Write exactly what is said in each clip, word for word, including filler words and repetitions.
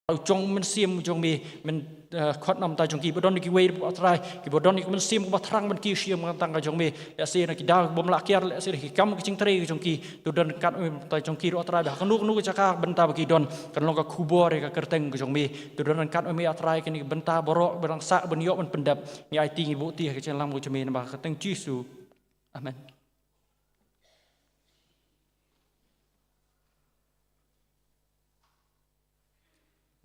u jong mynsiem jong me, men, eh, khot na bynta jong ki, ba don kiwei, ah Trai, kiba don ïa ka mynsiem kaba thrang ban kiew shim ka bynta ka jong me, lehse na ki daw bym lah kiar, lehse na ki kam ka jingtrei ka jong ki, to don ryngkat ma me na bynta jong ki ruh ah Trai, ba ha kano kano ka jaka bynta ba ki don, kan long ka khubor ïa ka kyrteng ka jong me, to don ryngkat ma me ah Trai, kane ka bynta baroh ba dang sah ban ïoh ban pyndep, ngi aiti ngi buh ti ha ka jingïalam ka jong me, namar ka kyrteng Jisu. Amen.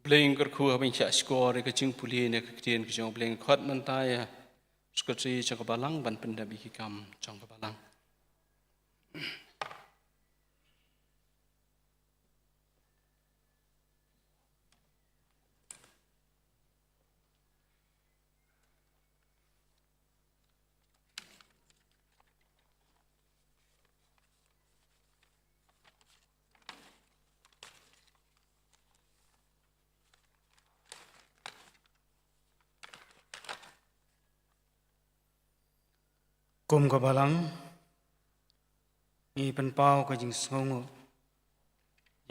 Blei, ngi kyrkhu haba ngin shah shkor ïa ka jingpule na ka ktien ka jong U Blei, ngi khot mynta ïa u Secretary jong ka balang ban pyndep ïa ki kam jong ka balang. Kum ka balang, ngi pynpaw ka jingsngewnguh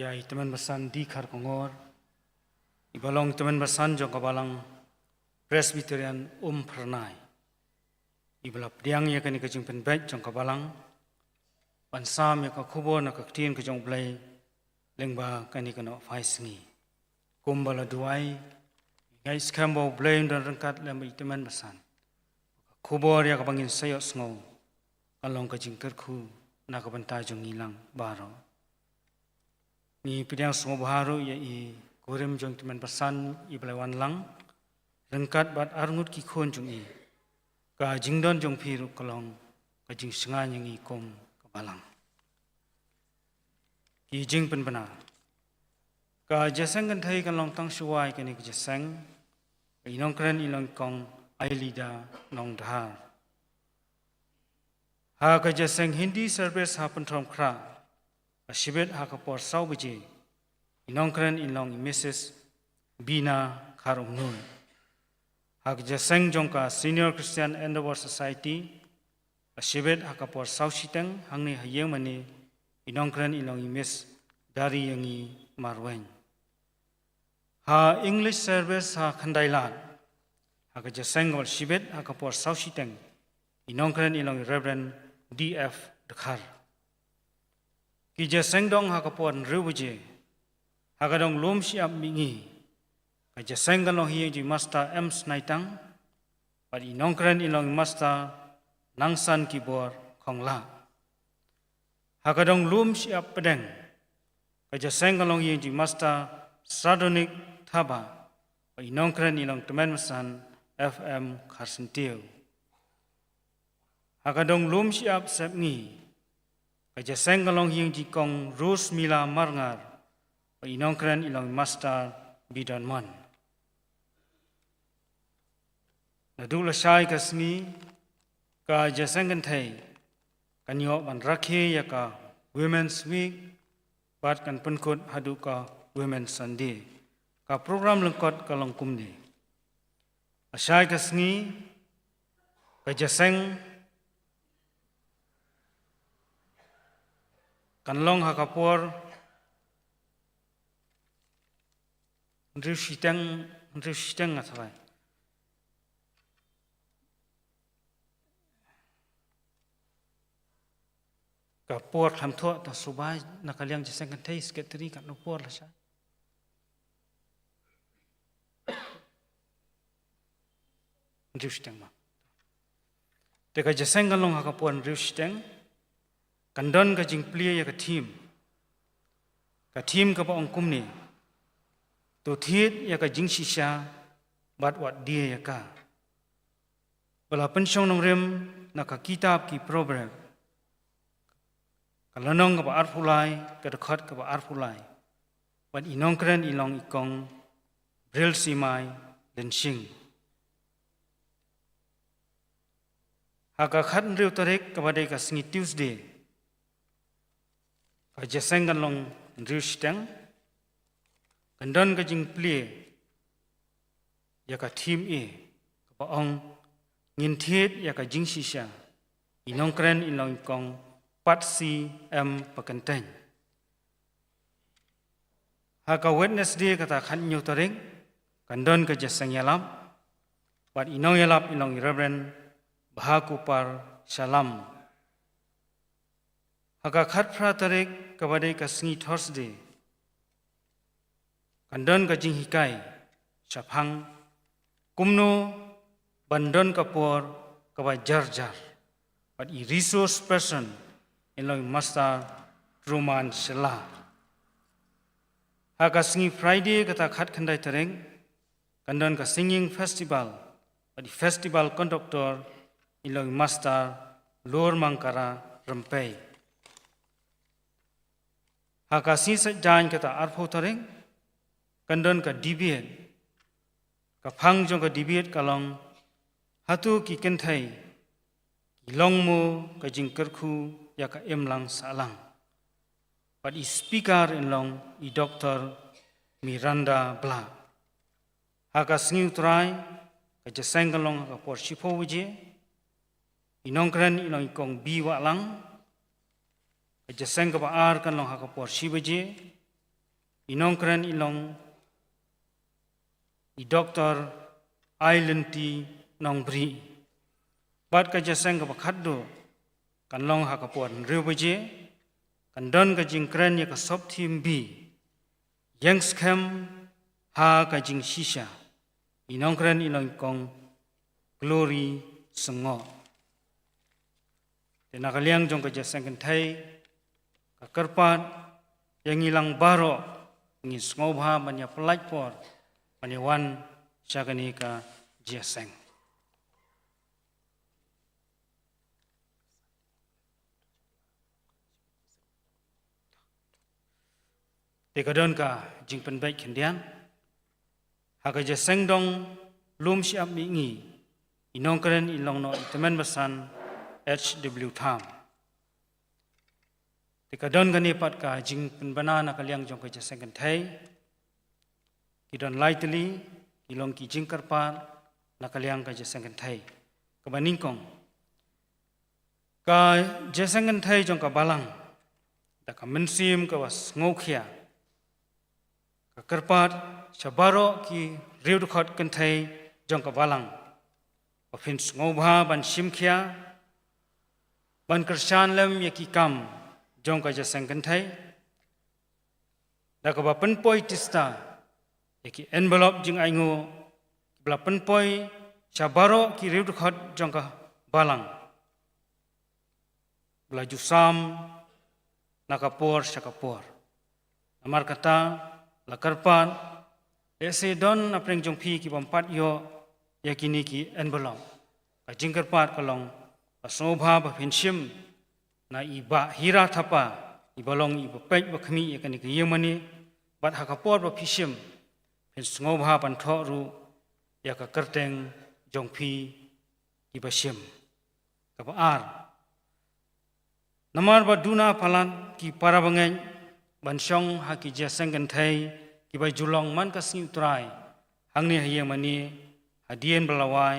ïa i Tymmen Basan D. Kharkongor, iba long Tymmen Basan jong ka balang Presbyterian Umphyrnai, iba la pdiang ïa kane ka jingpynbeit jong ka balang ban sam ïa ka khubor na ka ktien ka jong U Blei lyngba kane ka nongphai sngi. Kumba la duwai, ngi ngeit skhem ba U Blei un don ryngkat lem bad i Tymmen Basan. Ka khubor ïa kaba ngin sa ïohsngew kan long ka jingkyrkhu na ka bynta jong ngi lang baroh. Ngi pdiang sngewbha ruh ïa i kurim jong i Tymmen Basan iba la wan lang ryngkat bad arngut ki khun jong i, ka jingdon jong phi ruh ka long ka jingshngaiñ ïa ngi kum ka balang. Ki jingpynbna. Ka jingïaseng kynthei kan long tang shuwa ïa kane ka jingïaseng. Ka i nongkren i long i Kong Ailida Nongdhar. Ha ka jingïaseng Hindi service ha Pynthorumkhrah, ka shibit ha ka por saw baje, i nongkren i long i Missus Bina Kharumnul. Ha ka jingïaseng jong ka Senior Christian Endeavour Society, ka shibit ha ka por saw shiteng, hangne ha ïing mane, i nongkren i long i Miss Dariïangi Marwein. Ha English service ha Khyndai Lad, ha ka jingïaseng kaba la shibit ha ka por saw shiteng, i nongkren i long i Reverend D F Dkhar. Ki jingïaseng dong ha ka por hynriew baje, ha ka dong lum shyiap mihngi, ka jingïaseng kan long ha ïing jong i Master M Snaitang, bad i nongkren i long i Master Nangsan Kibor Khonglah. Ha ka dong lum shyiap pdeng, ka jingïaseng kan long ha ïing jong i Master Sardonik Thabah, bad i nongkren i long Tymmen Basan F M Kharsyntiew. Ha ka dong lum shyiap sepngi, ka jingïaseng kan long ha ïing jong i Kong Rose Mila Marngar, bad i nongkren i long i Master Bidon Mon. Naduh lashai ka sngi, ka jingïaseng kynthei kan ïoh ban rakhe ïa ka Women's Week, bad kan pynkut haduh ka Women's Sunday. Ka program lyngkot ka long kumne. Lashai ka sngi, ka jingïaseng kan long ha ka por hynriew shiteng, hynriew shiteng nga tharai. Ka por khlem thoh ta subai na ka liang jingïaseng kynthei, Secretary, katno por lashai? Hynriew shiteng ma. Te ka jingïaseng kan long ha ka por hynriew shiteng, kan don ka jingplie ïa ka theme. Ka theme kaba ong kumne: To thied ïa ka jingshisha bad wat die ïa ka. Ba la pynshong nongrim na ka kitab ki Proverb, ka lynnong kaba arphew lai, ka dkhot kaba arphew lai. Bad i nongkren i long i Kong Brilsimai Lynshing. Ha ka khathynriew tarik kaba dei ka sngi Tuesday, ka jingïaseng kan long hynriew shiteng, kan don ka jingplie ïa ka theme A, kaba ong: Ngin thied ïa ka jingshisha. I nongkren i long i Kong Patsy M Pakyntein. Ha ka Wednesday kata khathynñiew tarik, kan don ka jingïaseng ïalap bad i nongïalap i long i Reverend Bhakupar Shallam. Ha ka khatphra tarik kaba dei ka sngi Thursday, kan don ka jinghikai shaphang kumno ban don ka por kaba jarjar bad i resource person in long i Master Truman Shylla. Ha ka sngi Friday kata khatkhyndai tarik, kan don ka singing festival bad i festival conductor in long i Master Lur Mangkara Rempei. Ha ka sngi Saitjaiñ kata arphew tarik, kan don ka debate. Ka phang jong ka debate ka long, hato ki kynthei ki long mo ka jingkyrkhu ïa ka imlang sahlang. Bad i speaker in long i Doktor Miranda Blah. Ha ka sngi U Trai, ka jingïaseng kan long ha ka por shiphew baje. I nongkren i long i Kong B Wahlang. Ka jingïaseng kaba ar kan long ha ka por shi baje. I nongkren i long i Doktor Ailynti Nongbri. Bad ka jingïaseng kaba khatduh kan long ha ka por hynriew baje. Kan don ka jingkren ïa ka sub theme B, Ïeng Skhem ha ka Jingshisha. I nongkren i long i Kong Glory Shngoh. Te na ka liang jong ka jingïaseng kynthei, ka kyrpad ïa ngi lang baroh, ngin sngewbha ban ïa pyllait por ban ïa wan sha kane ka jingïaseng. Te ka don ka jingpynbeit khyndiat. Ha ka jingïaseng dong lum shyiap mihngi, i nongkren i long noh i tymmen basan H W Tham. Te ka don kane pat ka jingpynbna na ka liang jong ka jingïaseng kynthei. Ki don lai tylli ki long ki jingkyrpad na ka liang ka jingïaseng kynthei. Kaba nyngkong, ka jingïaseng kynthei jong ka balang, da ka mynsiem kaba sngewkhia, ka kyrpad sha baroh ki riew dkhot kynthei jong ka balang, ba phin sngewbha ban shim khia, ban kyrshan lem ïa ki kam jong ka jingïaseng kynthei, da kaba pynpoi tista ïa ki envelope jingainguh kiba la pynpoi sha baroh ki riew dkhot jong ka balang, ba la ju sam na ka por sha ka por. Namar kata la kyrpad, lehse don napdeng jong phi ki bym pat ïoh ïa kine ki envelope, ka jingkyrpad ka long ba sngewbha ba phin shim na i Bah Hira Thapa, iba long iba peit ba khmih ïa kane ka ïingmane, bad ha ka por ba phi shim, phin sngewbha ban thoh ruh ïa ka kyrteng jong phi kiba shim. Kaba ar, namar ba duna palat ki para bangeit ban shong ha ki jingïaseng kynthei kiba ju long man ka sngi U Trai hangne ha ïingmane hadien ba la wai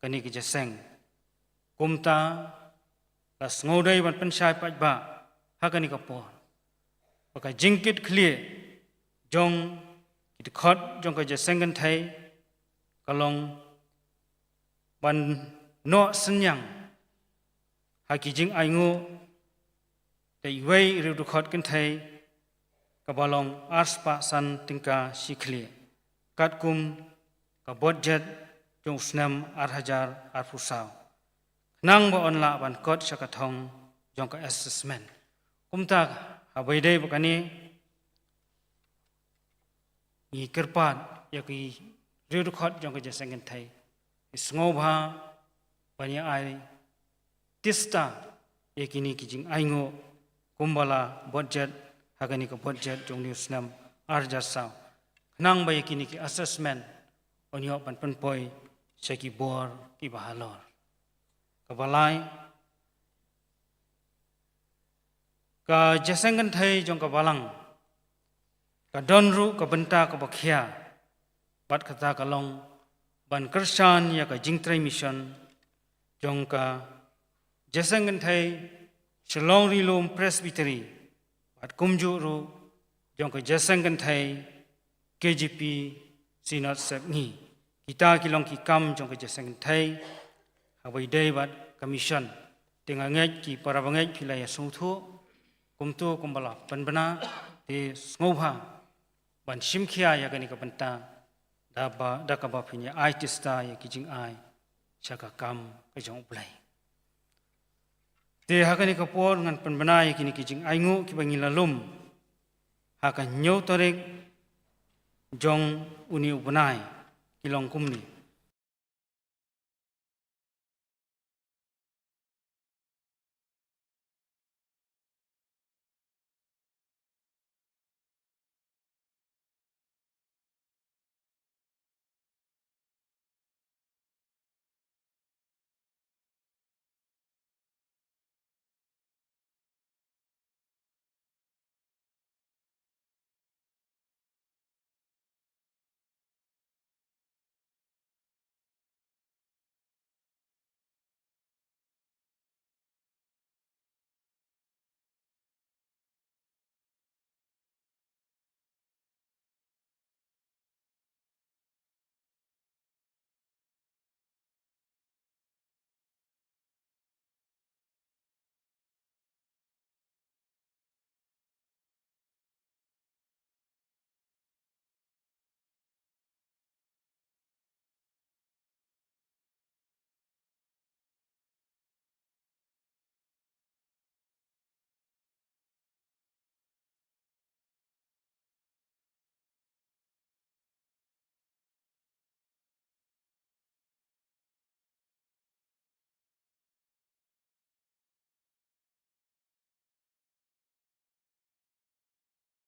kane ka jingïaseng. Kumta la sngewdei ban pynshai paidbah ha kane ka por ba ka jingkitkhlieh jong ki dkhot jong ka jingïaseng kynthei ka long ban noh synñiang ha ki jingainguh da iwei i riew dkhot kynthei kaba long arspah san tyngka shi khlieh, katkum ka budget jong u snem ar hajar arphew saw, khnang ba yn lah ban kot sha ka thong jong ka assessment. Kumta haba ïadei bad kane, ngi kyrpad ïa ki riew dkhot jong ka jingïaseng kynthei, ki sngewbha ban ïa ai tista ïa kine ki jingainguh kumba la budget ha kane ka budget jong une u snem ar hajar saw, khnang ba ïa kine ki assessment yn ïoh ban pynpoi sha ki bor kiba halor. Kaba lai, ka jingïaseng kynthei jong ka balang ka don ruh ka bynta kaba khia, bad kata ka long ban kyrshan ïa ka jingtrei mission jong ka jingïaseng kynthei Shillong Ri-lum Presbytery, bad kumjuh ruh jong ka Jingïaseng Kynthei K J P Synod Sepngi. Kita ki long ki kam jong ka Jingïaseng Kynthei haba ïadei bad ka mission. Te nga ngeit ki para bangeit phi la ïa sngewthuh kumto kumba la pynbna, te sngewbha ban shim khia ïa kane ka bynta da ba, da kaba phin ïa ai tista ïa ki jingai sha ka kam ka jong U Blei. Te ha kane ka por ngan pynbna ïa kine ki jingainguh kiba ngi la lum ha ka hynñiew tarik jong une u bnai, ki long kumne.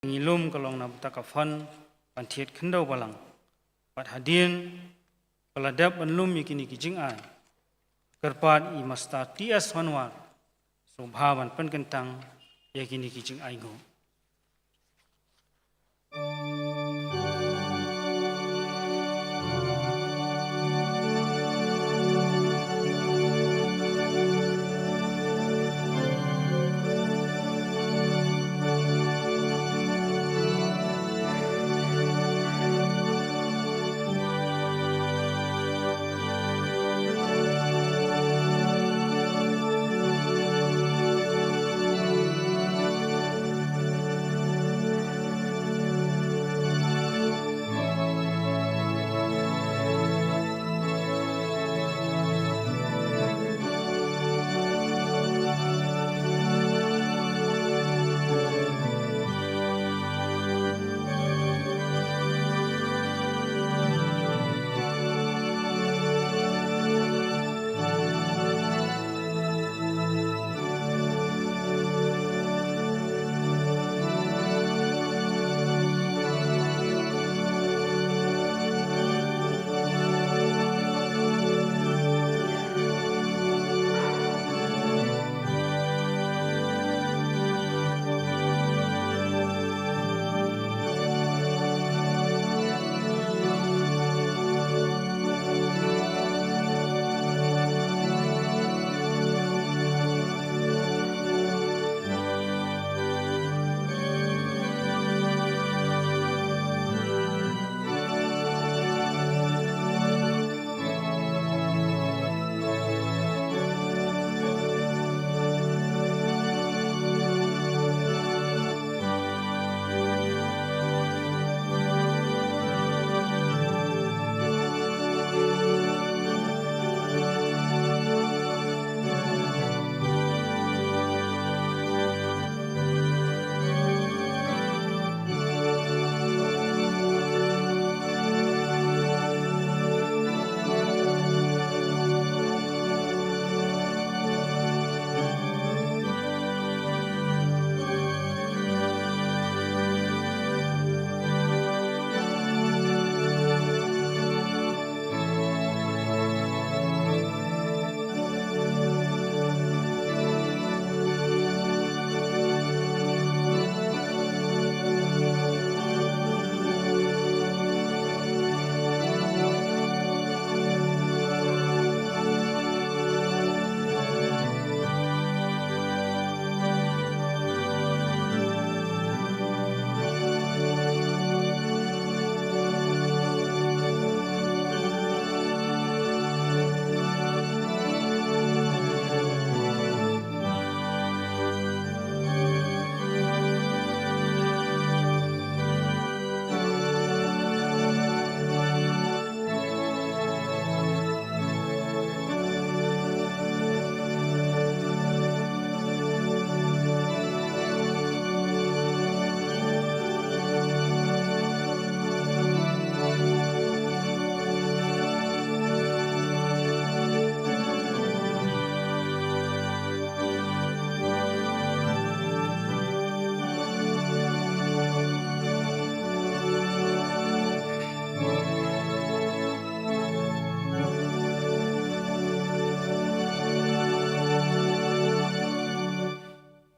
Ngi lum ka long na bynta ka fund ban thied khyndew balang. Bad hadien ba la dep ban lum ïa kine ki jingai, kyrpad i Master T S Honwar sngewbha ban pynkyntang ïa kine ki jingainguh.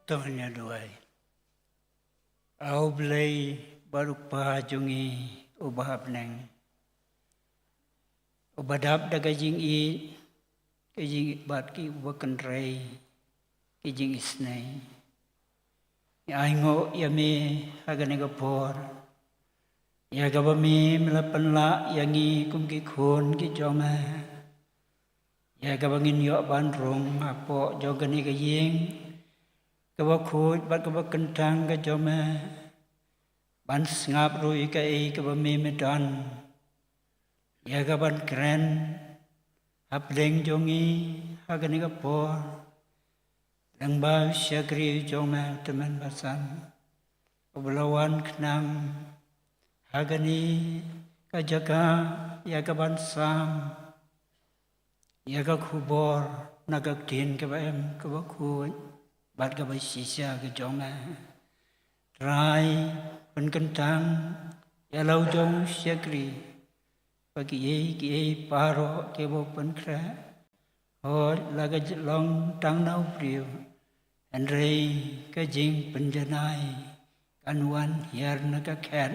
To ngin ïa duwai. A U Blei bad U Kpa jong ngi uba ha bneng, uba dap da ka jingïeit, ka jingïeit bad ki uba kynrei, ki jingisnei. Ngi ainguh ïa me ha kane ka por, ïa kaba me me la pynlah ïa ngi kum ki khun ki jong me, ïa kaba ngin ïoh ban rung hapoh jong kane ka ïing kaba khuid bad kaba kyntang ka jong me, ban sngap ruh ïa kaei kaba me me don, ïa ka ban kren hapdeng jong ngi ha kane ka por. Lyngba u shakri jong me u tymmen basan, uba la wan khnang ha kane ka jaka ïa ka ban sam ïa ka khubor na ka ktien kaba em kaba khuid bad kaba shisha ka jong me. Trai, pynkyntang ïa la u jong u shakri, ba kiei kiei baroh kiba u pynkhreh, hooid la ka long tang na u briew, hynrei ka jingpynjanai kan wan hiar na ka khet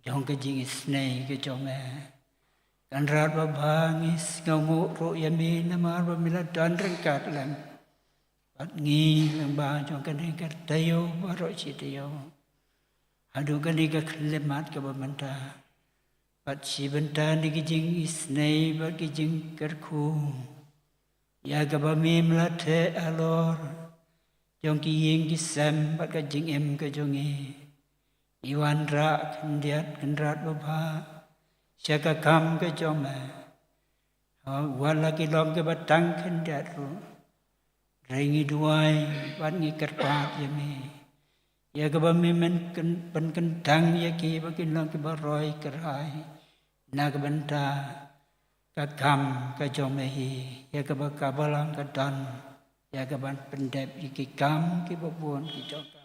jong ka jingisnei ka jong me. Kynrad babha, ngi sngewnguh ruh ïa me namar ba me la don ryngkat lem bad ngi lyngba jong kane ka taïew baroh shi taïew haduh kane ka khyllipmat kaba mynta. Bad shi bynta na ki jingisnei bad ki jingkyrkhu, ïa kaba me me la theh halor jong ki ïing ki sem bad ka jingim ka jong ngi, ngi wanrah khyndiat, Kynrad babha, sha ka kam ka jong me. Wat la ki long kiba tang khyndiat ruh, hynrei ngi duwai bad ngi kyrpad ïa me, ïa kaba me men kyn-, pynkyntang ïa ki ba kin long kiba roi kyrhai na ka bynta ka kam ka jong me hi, ïa kaba ka balang ka don ïa ka ban pyndep ïa ki kam kiba bun ki jong ka.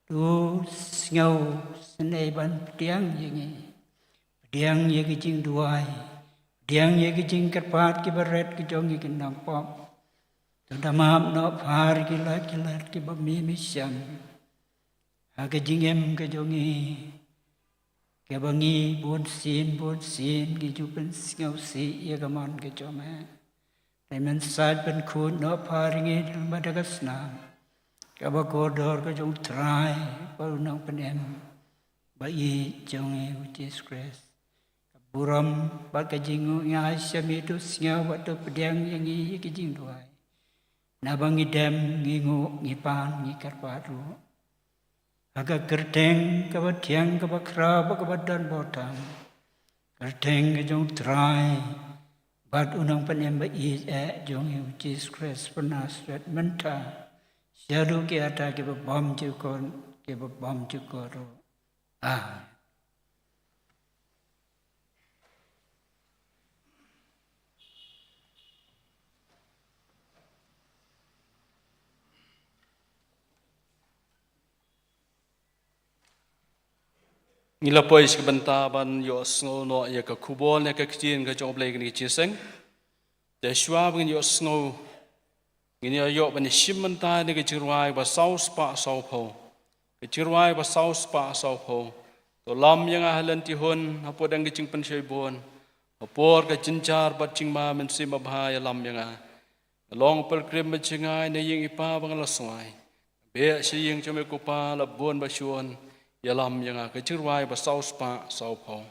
To sngewsynei ban pdiang ïa ngi, pdiang ïa ki jingduwai, pdiang ïa ki jingkyrpad kiba rit ki jong ngi ki nongpop. To da map noh phar ki lait ki lait kiba me me shem ha ka jingim ka jong ngi, kaba ngi bunsien bunsien ngi ju pynsngewsih ïa ka mon ka jong me. Te men sait pynkhuid noh phar ïa ngi lyngba da ka snam kaba kordor ka jong u Trai bad u Nongpynim ba ïeit jong ngi u Jisu Khrist. Ka burom bad ka jingnguh ïa sha me, to sngew bad to pdiang ïa ngi ïa ki jingduwai, naba ngi dem, ngi nguh, ngi pan, ngi kyrpad ruh ha ka kyrteng kaba thiang, kaba khraw bad kaba don bor tam, kyrteng ka jong u Trai bad u Nongpynim ba ïeit eh jong ngi u Jisu Khrist ba Nasaret, mynta shaduh ki kata kiba bymjukut, kiba bymjukut ruh. Amen. Ngi la poi sha ka bynta ban ïohsngew noh ïa ka khubor ne ka ktien ka jong U Blei kane ka jingïaseng. Te shuwa ba ngin ïohsngew, ngin ïa ïoh ban ïa shim bynta ïa ka jingrwai ba saw spah saw phew. Ka jingrwai ba saw spah saw phew. To lam ïa nga ha lynti hun, ha pdeng ka jingpynshoi bun, ha por ka jynjar bad jingma Mynsiem Bakhuid ïalam ïa nga. Nga long pilgrim ba jngai na ïing i Pa ba nga la swai. Beh sha ïing jong me ko Pa la bun ba shun, ïalam ïa nga. Ka jingrwai ba saw spah saw phew.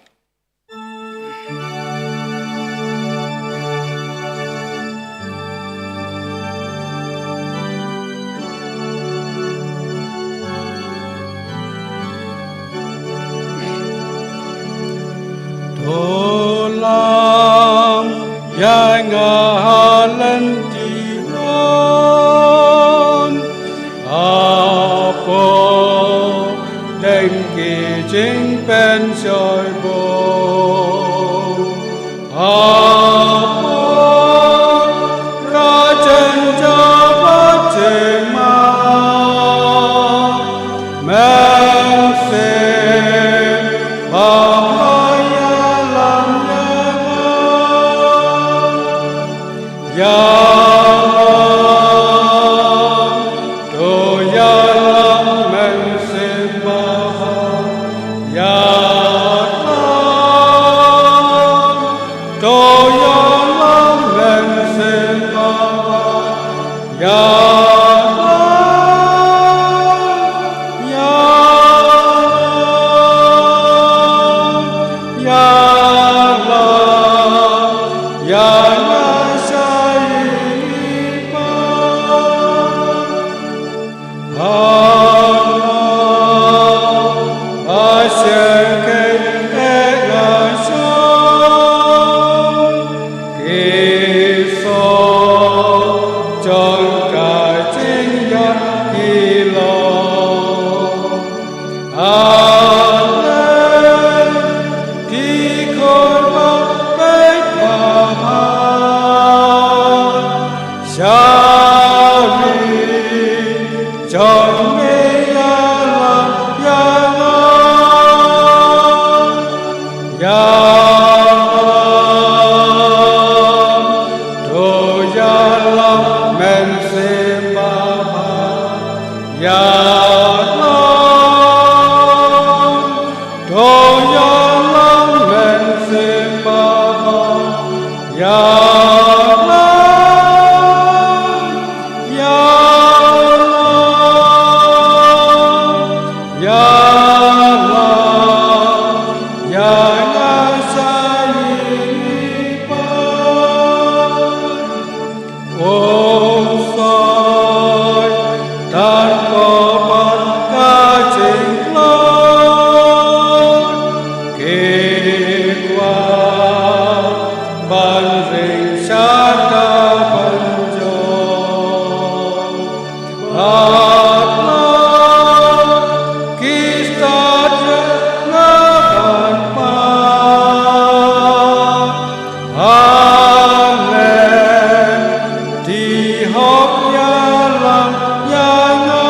To lam ïa nga ha lynti hun, ha pdeng ki jingpynshoi bun. Ha por ka jynjar bad jingma, Mynsiem Bakhuid ïalam ïa nga. Ïa nga, to Ïalam, to ïalam mynsiem Baba. Ïalam, to ïalam mynsiem Baba. Ïalam, ïalam, ïalam, ïa nga sa ïing i pat. Ong Soitan ko bad ka jingtlot, ki kwah ban ring sha ka ban jop. Bad la ki stad ïa nga ban pap. Amen. Te hok ïalam ïa nga.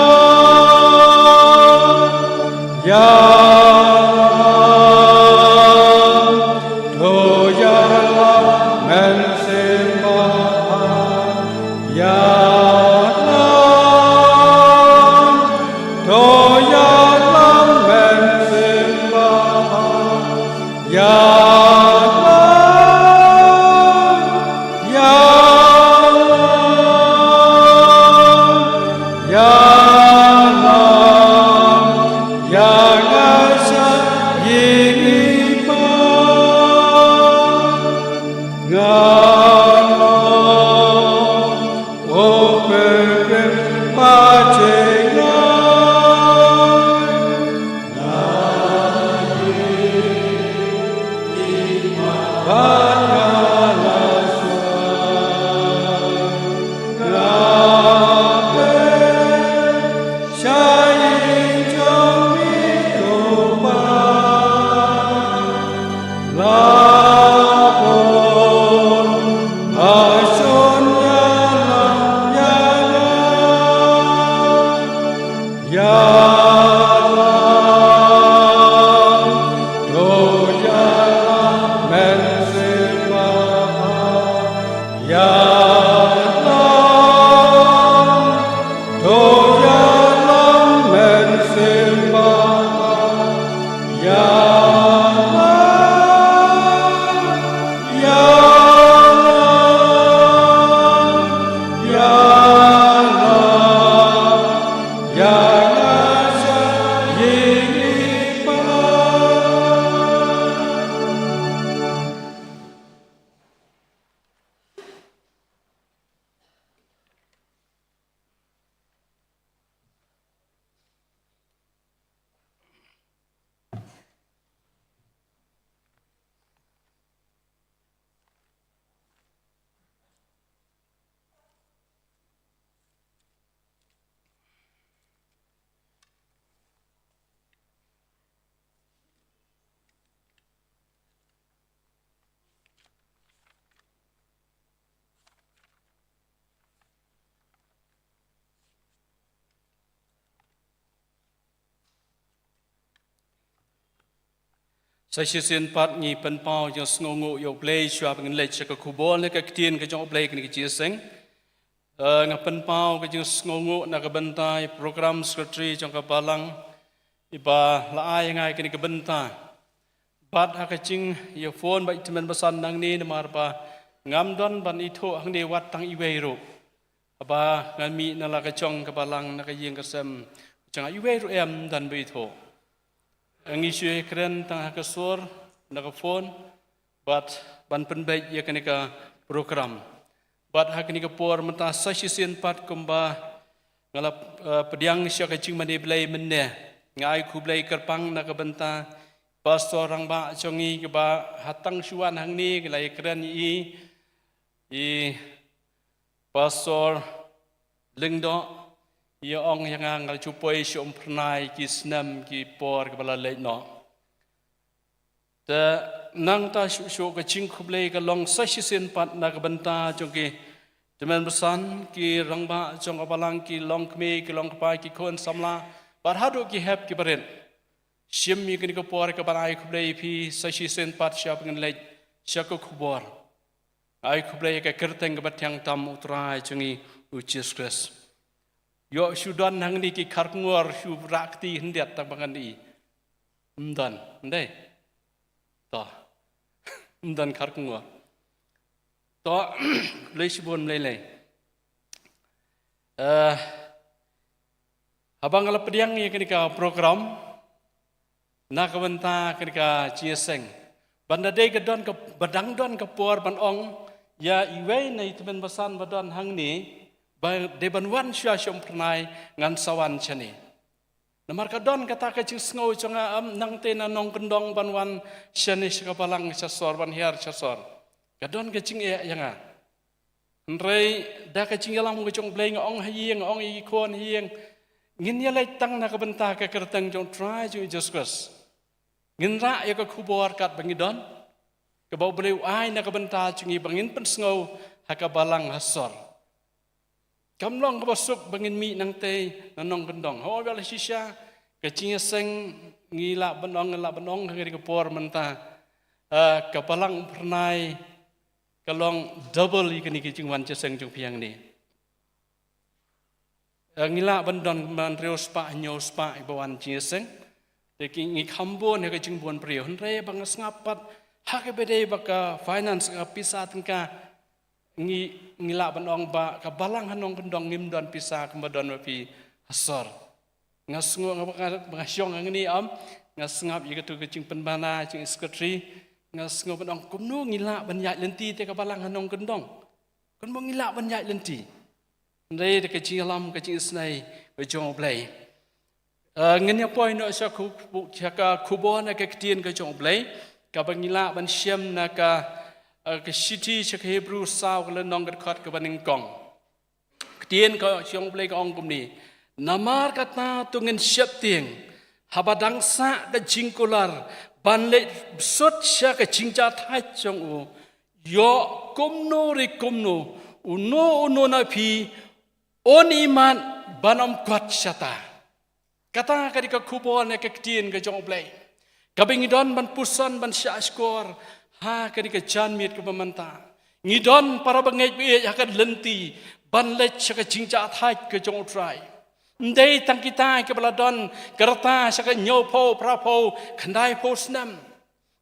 Ïalam, to ïalam mynsiem Baba. Ïalam, to ïalam mynsiem Baba. Ïalam, ïalam, ïalam, ïa nga sa ïing i pat. Nga long u pilgrim, pajngai. Ïalam, to ïalam mynsiem Baba. Ïalam, to ïalam mynsiem Baba. Ïalam, ïalam, ïalam, ïa nga sa ïing i pat. Sa shisien pat ngi pynpaw ïa ka jingsngewnguh ïa U Blei shuwa ba ngin leit sha ka khubor ne ka ktien ka jong U Blei kane ka jingïaseng. Eh, nga pynpaw ka jingsngewnguh na ka bynta i program secretary jong ka balang, iba la ai ïa nga ïa kane ka bynta. Bad ha ka jingïaphone bad i tymmen basan nangne namar ba ngam don ban ithuh hangne wat tang iwei ruh. Haba ngan mih na la ka jong ka balang na ka ïing ka sem jong nga iwei ruh em don ba ithuh. Ngi shu ïakren tang ha ka sur na ka phone bad ban pynbeit ïa kane ka program. Bad ha kane ka por mynta sa shisien pat kumba nga la, eh, pdiang sha ka jingmane Blei mynne, nga ai khublei kyrpang na ka bynta Pastor Rangbah jong ngi kaba ha tang shu wan hangne ngi la ïakren ïa i, i Pastor Lyngdoh, i ong ïa nga, nga la ju poi sha Umphyrnai ki snem ki por kaba la leit noh. Te nangta shuh shuh ka jingkhublei ka long sa shisien pat na ka bynta jong ki tymmen basan, ki rangbah jong ka balang, ki longkmie, ki longkpa, ki khun samla bad haduh ki hep ki barit. Shim ïa kane ka por ka ban ai khublei ïa phi sa shisien pat sha ba ngin leit sha ka khubor. Ai khublei ïa ka kyrteng kaba thiang tam U Trai jong ngi U Jisu Khrist. Ïoh shu don hangne ki kharkongor shu rah kti hyndiat tang ba ngan i. Ym don, ym dei? To. Ym don kharkongor. To, khublei shibun, ym lei lei. Eh, haba nga la pdiang ïa kane ka program, na ka bynta kane ka jingïaseng, ban da dei ka don ka, ba dang don ka por ban ong ïa iwei na i tymmen basan ba don hangne, ba dei ban wan shuwa sha Umphyrnai, ngan sa wan shane. Namar ka don kata ka jingsngew jong nga, em, nangta na nongkyndong ban wan shane sha ka balang sha sor, ban hiar sha sor. Ka don ka jingeh ïa nga. Hynrei da ka jingïalam ka jong U Blei nga ong ha ïing, nga ong ïa ki khun ha ïing, ngin ïaleit tang na ka bynta ka kyrteng jong U Trai jong ngi Jisu Khrist. Ngin rah ïa ka khubor katba ngi don, kaba U Blei u ai na ka bynta jong ngi ba ngin pynsngew ha ka balang ha sor. Kam long kaba suk ba ngin mih nangta na nongkyndong. Hooid, ba la shisha ka jingïaseng, ngi lah ban ong, ngi lah ban ong ha kane ka por mynta, eh, ka balang Umphyrnai ka long double ïa kane ka jingwan jingïaseng jong phi hangne. Eh, ngi lah ban don man hynriew spah, hynñiew spah ba wan jingïaseng. Te ki, ngi kham bun ha ka jingbun briew. Hynrei ba nga sngap pat ha kaba dei ba ka finance, ka pisa tyngka, ngi, ngi lah ban ong ba ka balang ha nongkyndong ngim don pisa kumba don ma phi ha sor. Nga sngew, nga, ba nga, ba nga shong hangne, em, nga sngap ïa katu ka jingpynbna jong i secretary. Nga sngew ban ong kumno ngi lah ban ïaid lynti te ka balang ha nongkyndong. Kumno ngi lah ban ïaid lynti. Hynrei da ka jingïalam, ka jingisnei ka jong U Blei. Eh, ngin ïa poi noh sha ka khu-, sha ka khubor na ka ktien ka jong U Blei, kaba ngi lah ban shem na ka, eh, ka shithi sha ki Hebru saw, ka lynnong ka dkhot kaba nyngkong. Ktien ka jong U Blei ka ong kumne: Namar kata to ngin sheptieng, haba dang sah ka jingkular ban leit bsut sha ka jingjahthait jong u. Ïoh kumno re kumno, uno uno na phi un imat ban ym kot shata. Kata ka dei ka khubor ne ka ktien ka jong U Blei, kaba ngi don ban puson, ban shahshkor ha ka dei ka janmiet kaba mynta. Ngi don para bangeit baieit ha ka lynti ban leit sha ka jingjahthait ka jong U Trai. Ym dei tang kita kiba la don ka rta sha ka hynñiewphew, phraphew, khyndaiphew snem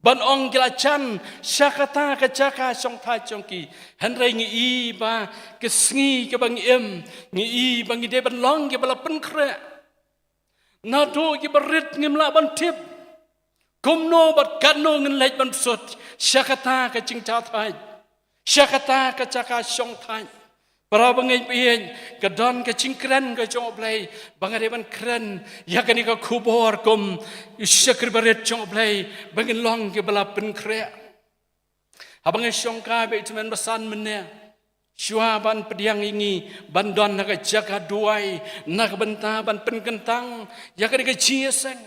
ban ong ki la jan sha kata ka jaka shongthait jong ki. Hynrei ngi i ba ka sngi kaba ngi im, ngi i ba ngi dei ban long kiba la pynkhreh. Naduh kiba rit ngim lah ban tip kumno bad katno ngin leit ban bsut sha kata ka jingjahthait, sha kata ka jaka shongthait. Para bangeit baieit, ka don ka jingkren ka jong U Blei ba nga dei ban kren ïa kane ka khubor kum u shakri barit jong U Blei, ba ngin long kiba la pynkhreh. Haba nga shongkai bad i tymmen basan mynne, shuwa ban pdiang ïa ngi ban don ha ka jaka duwai na ka bynta ban pynkyntang ïa kane ka jingïaseng,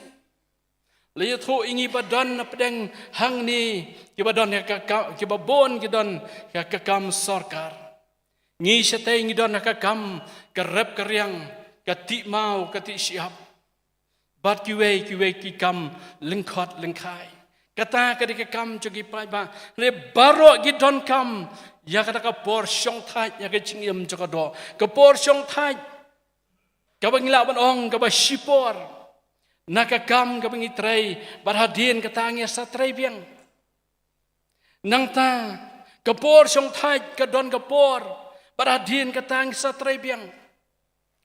la ïathuh ïa ngi ba don na pdeng hangne kiba don ha ka ka-, kiba bun ki don ha ka kam sorkar. Ngi shatei ngi don ha ka kam ka rep ka riang, ka tih maw ka tih shyiap, bad kiwei kiwei ki kam lyngkhot lyngkhai. Kata ka dei ka kam jong ki paidbah. Hynrei baroh ki donkam ïa kata ka por shongthait, ïa ka jingim jong ka doh, ka por shongthait, kaba ngi lah ban ong kaba shipor na ka kam kaba ngi trei, bad hadien kata ngi sa trei biang. Nangta ka por shongthait ka don ka por, bad hadien kata ngi sa trei biang.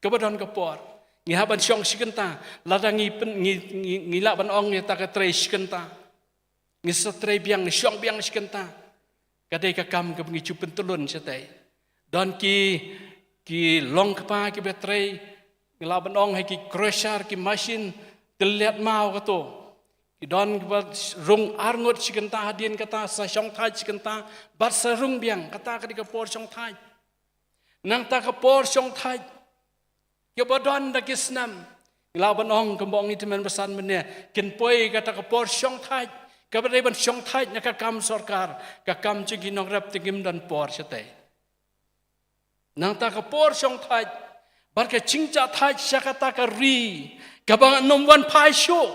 Kaba don ka por ngi hap ban shong shi kynta, lada ngi pyn-, ngi, ngi, ngi lah ban ong ïa kata ka trei shi kynta. Ngi sa trei biang, ngi shong biang shi kynta. Ka dei ka kam kaba ngi ju pyntyllun shatei. Don ki, ki long kpa kiba trei, ngi lah ban ong ha ki crusher, ki machine tylliat maw kato. Ki don kiba rung arngut shi kynta, hadien kata sa shongthait shi kynta bad sa rung biang. Kata ka dei ka por shongthait. Nangta ka por shongthait kaba don da ki snem, ngi lah ban ong kumba ong i tymmen basan mynne, kin poi kata ka por shongthait kaba dei ban shongthait na ka kam sorkar, ka kam jong ki nongrep, te ngim don por shatei. Nangta ka por shongthait bad ka jingjahthait sha kata ka ri kaba ngam wan phai shuh.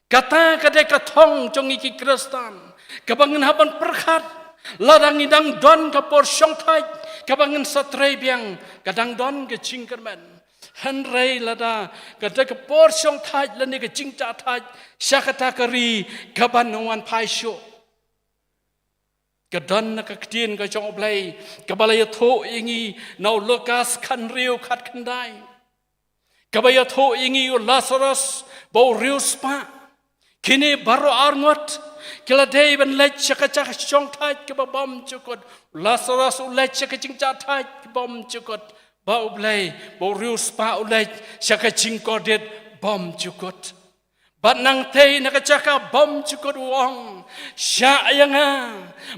Kata ka dei ka thong jong ngi ki Khristan, kaba ngin hap ban pyrkhat lada ngi dang don ka por shongthait kaba ngin sa trei biang, ka dang don ka jingkyrmen. Hynrei lada ka dei ka por shongthait lane ka jingjahthait sha kata ka ri kaban ym wan phai shuh, ka don na ka ktien ka jong U Blei kaba la ïathuh ïa ngi na u Lukas khathynriew khatkhyndai, kaba ïathuh ïa ngi u Lasarus ba u riewspah. Kine baroh arngut ki la dei ban leit sha ka jaka shongthait kaba bymjukut. U Lasarus u leit sha ka jingjahthait kaba bymjukut. Ba U Blei, ba u riewspah u leit sha ka jingkordit bymjukut. Bad nangtei na ka jaka bymjukut u ong, shah ïa nga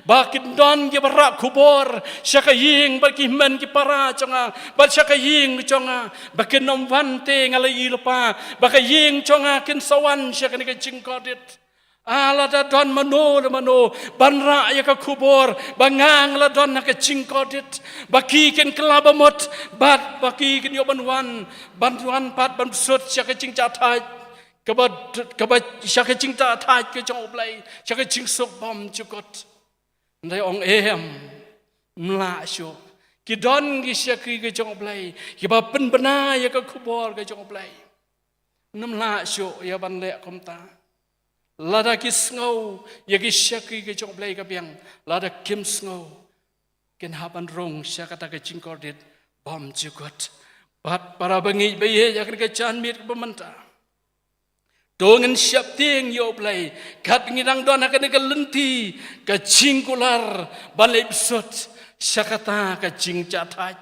ba kin don kiba rah khubor sha ka ïing bad ki hynmen ki para jong nga, bad sha ka ïing jong nga, ba kin ym wan te nga la ïohi lypa ba ka ïing jong nga kin sa wan sha kane ka jingkordit. Ah, lada don mano la mano ban rah ïa ka khubor ba nga nga la don ha ka jingkordit, ba ki kin kylla bamut bad ba ki kin ïoh ban wan, ban wan pat ban bsut sha ka jingjahthait kaba, kaba sha ka jingjahthait ka jong U Blei, sha ka jingsuk bymjukut. Hynrei ong em, ym lah shuh. Ki don ki shakri ka jong U Blei kiba pynbna ïa ka khubor ka jong U Blei. Ym lah shuh ïa ban leh kumta. Lada ki sngew ïa ki shakri ka jong U Blei ka biang, lada kim sngew, kin hap ban rung sha kata ka jingkordit bymjukut. Bad para bangeit ba ïeit, ïa kane ka janmiet kaba mynta, to ngin sheptieng ïa U Blei katba ngi dang don ha kane ka lynti ka jingkular ban leit bsut sha kata ka jingjahthait.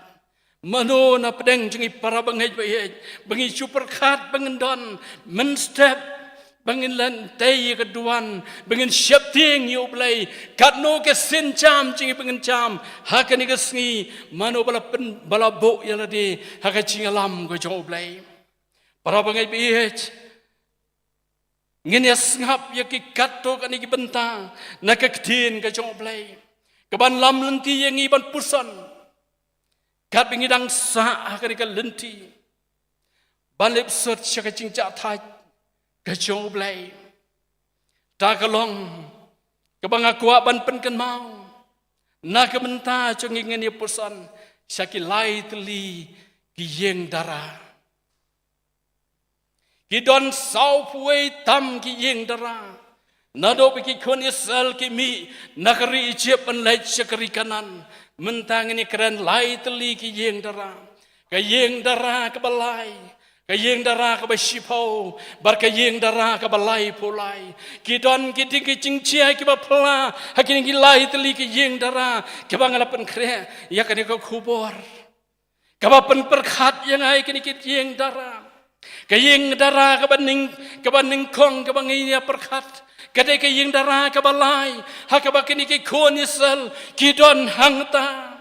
Mano na pdeng jong ngi para bangeit ba ïeit, ba ngi shu pyrkhat ba ngin don mynstep, ba ngin leit tei ïa ka duwan, ba ngin sheptieng ïa U Blei, katno ka sienjam jong ngi ba ngin jam ha kane ka sngi? Mano ba la pyn, ba la buh ïa lade ha ka jingïalam ka jong U Blei? Para bangeit ba ïeit, ngin ïa sngap ïa ki katto katne ki bynta na ka ktien ka jong U Blei kaban lam lynti ïa ngi ban puson katba ngi dang sah ha kane ka lynti ban leit bsut sha ka jingjahthait ka jong U Blei. Ta ka long kaba nga kwah ban pynkynmaw na ka bynta jong ngi, ngin ïa puson sha ki lai tylli ki ïing dara. Ki don sawphew wei tam ki ïing dara. Naduh ba ki khun Israel ki mih na ka ri Ijipt ban leit sha ka ri Kanaan, mynta ngin ïa kren lai tylli ki ïing dara. Ka ïing dara kaba lai, ka ïing dara kaba shiphew, bad ka ïing dara kaba laiphew lai. Ki don ki ding ki jingjia kiba pla ha kine ki lai tylli ki ïing dara kiba nga la pynkhreh ïa kane ka khubor, kaba pynpyrkhat ïa nga ïa kine ki ïing dara. Ka ïing dara kaba nyng, kaba nyngkong kaba ngi ïa pyrkhat, ka dei ka ïing dara kaba lai ha kaba kine ki khun Israel ki don hangta.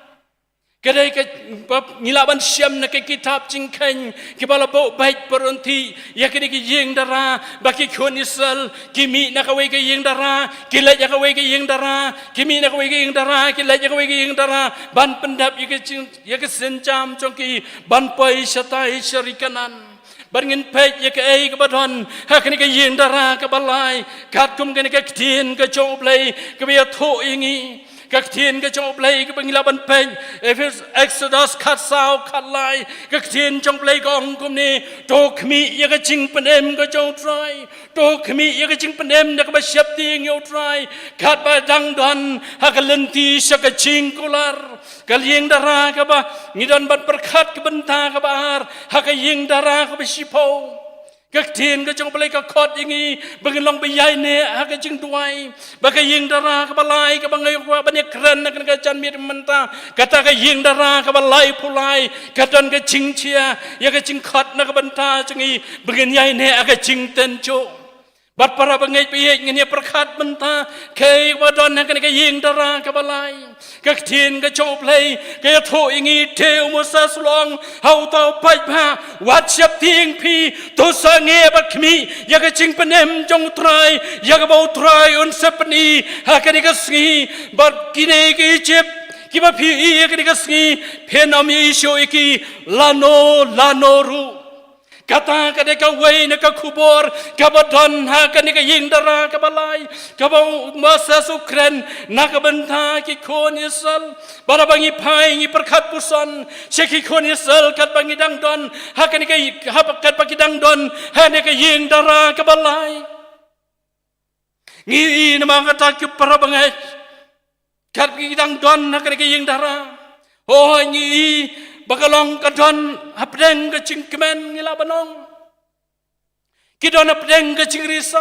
Ka dei kaba ngi lah ban shem na ka kitab Jingkheiñ, kiba la buh beit ba rynti ïa kine ki ïing dara, ba ki khun Israel ki mih na kawei ka ïing dara, ki leit ïa kawei ka ïing dara, ki mih na kawei ka ïing dara, ki leit ïa kawei ka ïing dara, ban pyndep ïa ka jing, ïa ka sienjam jong ki ban poi shatai sha ri Kanaan. Bad ngin peit ïa kaei kaba don ha kane ka ïing dara kaba lai, katkum kane ka ktien ka jong U Blei kaba ïathuh ïa ngi. Ka ktien ka jong U Blei kaba ngi lah ban peit, Ephes, Exodus khatsaw khatlai, ka ktien jong U Blei ka ong kumne: To khmih ïa ka jingpynim ka jong U Trai. To khmih ïa ka jingpynim da kaba sheptieng ïa U Trai katba dang don ha ka lynti sha ka jingkular. Ka ïing dara kaba ngi don ban pyrkhat ka bynta kaba ar, ha ka ïing dara kaba shiphew, ka ktien ka jong U Blei ka khot ïa ngi ba ngin long ba ïaineh ha ka jingduwai. Bad ka ïing dara kaba lai kaba ngi kwah ban ïa kren na kane ka janmiet mynta, kata ka ïing dara kaba laiphew lai, ka don ka jingjia ïa ka jingkhot na ka bynta jong ngi ba ngin ïaineh ha ka jingtynjuh. Bad para bangeit ba ïeit, ngin ïa pyrkhat mynta kaei ba don ha kane ka ïing dara kaba lai. Ka ktien ka jong U Blei ka ïathuh ïa ngi, te u Moses u la ong ha uta u paidbah: Wat sheptieng phi, to sangeh bad khmih ïa ka jingpynim jong U Trai, ïa kaba U Trai un sa pyni ha kane ka sngi. Bad kine ki Ijipt kiba phi ïohi ha kane ka sngi, phin ym ïohi shuh ïa ki lano lano ruh. Kata ka dei kawei na ka khubor kaba don ha kane ka ïing dara kaba lai, kaba u Moses u kren na ka bynta ki khun Israel. Bad haba ngi phai ngi pyrkhat puson sha ki khun Israel katba ngi dang don ha kane ka, ha katba ki dang don ha kane ka ïing dara kaba lai. Ngi i namar kata ki para bangeit, katba ki dang don ha kane ka ïing dara, o ngi i ba ka long ka don hapdeng ka jingkmen, ngi lah ban ong. Ki don hapdeng ka jingrisa.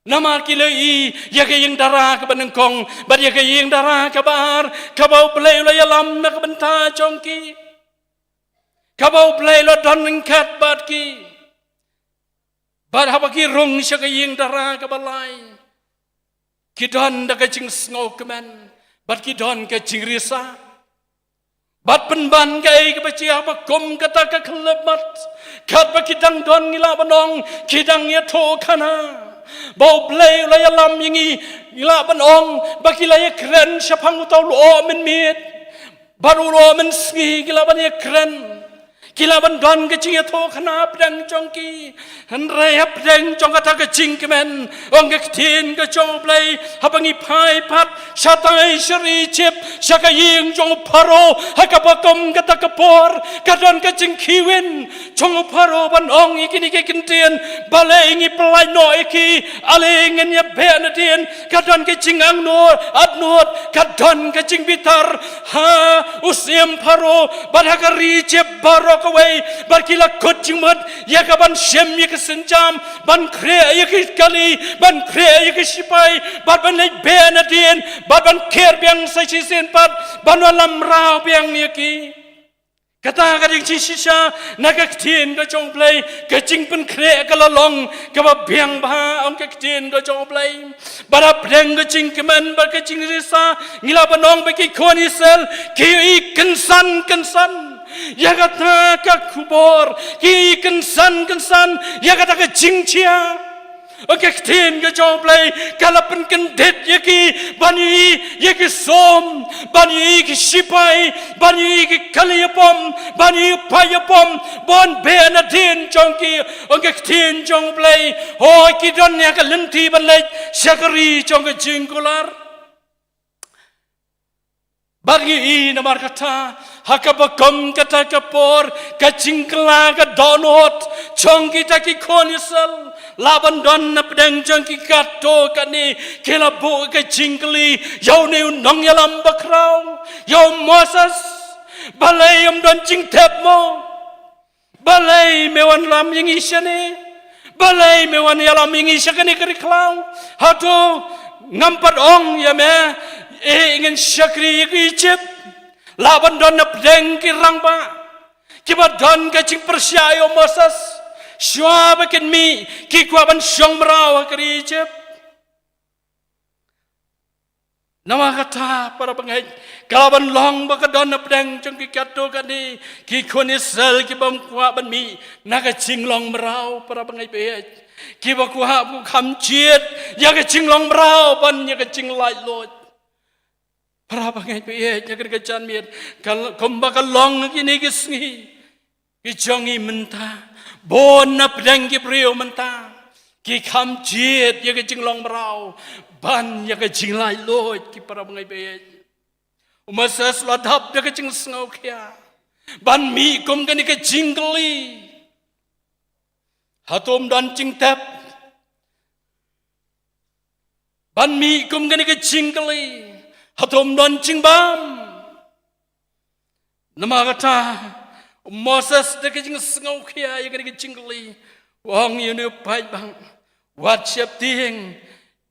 Namar ki la i ïa ka ïing dara kaba nyngkong bad ïa ka ïing dara kaba ar kaba U Blei u la ïalam na ka bynta jong ki, kaba U Blei u la don ryngkat bad ki. Bad haba ki rung sha ka ïing dara kaba lai, ki don da ka jingsngewkmen bad ki don ka jingrisa. Bad pynban kaei kaba jia, ba kum kata ka khyllipmat, katba ki dang don, ngi lah ban ong, ki dang ïathuh khana ba U Blei u la ïalam ïa ngi, ngi lah ban ong ba ki la ïakren shaphang uta u lyoh mynmiet bad u lyoh mynsngi, ki lah ban ïakren, ki lah ban don ka jingïathuh khana hapdeng jong ki. Hynrei hapdeng jong kata ka jingkmen, ong ka ktien ka jong U Blei, haba ngi phai pat shatai sha ri Egypt, sha ka ïing jong u Pharaoh, ha kaba kum kata ka por ka don ka jingkhih win jong u Pharaoh ban ong ïa kine ki kyntien, balei ngi pyllait noh ïa ki, ale ngin ïa beh nadien. Ka don ka jingangnud, atnud, ka don ka jingbitar ha u syiem Pharaoh bad ha ka ri Egypt baroh kawei, bad ki la kut jingmut ïa ka ban shim ïa ka sienjam, ban khreh ïa ki kali, ban khreh ïa ki shipai, bad ban leit beh nadien, bad ban kher biang sa shisien pat, ban wallam mraw biang ïa ki. Kata ka dei ka jingshisha na ka ktien ka jong U Blei, ka jingpynkhreh ka la long kaba biang bha, ong ka ktien ka jong U Blei. Bad hapdeng ka jingkmen bad ka jingrisa, ngi lah ban ong ba ki khun Israel ki i kynsan kynsan ïa kata ka khubor, ki i kynsan kynsan ïa kata ka jingjia. Ong ka ktien ka jong U Blei, ka la pynkyndit ïa ki ban ïohi ïa ki sum, ban ïohi ïa ki shipai, ban ïohi ïa ki kali ïapom, ban ïohi ïa u paid ïapom, ban beh nadien jong ki. Ong ka ktien jong U Blei, hooid, ki don ïa ka lynti ban leit sha ka ri jong ka jingkular. Bad ngi i namar kata, ha kaba kum kata ka por, ka jingkylla ka dohnud jong kita ki khun Israel la ban don napdeng jong ki katto katne. Ki la buh ka jingkylli ïa une u nongïalam bakhraw, ïa u Moses, balei um don jingtep mo? Balei me wan lam ïa ngi shane? Balei me wan ïalam ïa ngi sha kane ka ri khlaw? Hato ngam pat ong ïa me, eh, ngin shakri ïa ka Egypt? Lah ban don napdeng ki rangbah kiba don ka jingpyrshah ïa u Moses, shuwa ba kin mih ki kwah ban shong mraw ha ka ri Egypt. Namar kata, para bangeit, ka la ban long ba ka don napdeng jong ki katto katne ki khun Israel kiba kwah ban mih na ka jinglong mraw, para bangeit baieit. Kiba kwah, ba kham jied ïa ka jinglong mraw ban ïa ka jinglaitluid. Para bangeit baieit, ïa ka janmiet, ka l-, kumba ka long kine ki sngi ki jong ngi mynta, bun napdeng ki briew mynta ki kham jied ïa ka jinglong mraw ban ïa ka jinglaitluid, ki para bangeit baieit. U Moses u la dap da ka jingsngewkhia ban mih kum kane ka jingkylli. Hato um don jingtep ban mih kum kane ka jingkylli? Hato um don jingbam? Namar kata, u Moses da ka jingsngewkhia ïa kane ka jingkylli, u ong ïa une u paidbah, wat sheptieng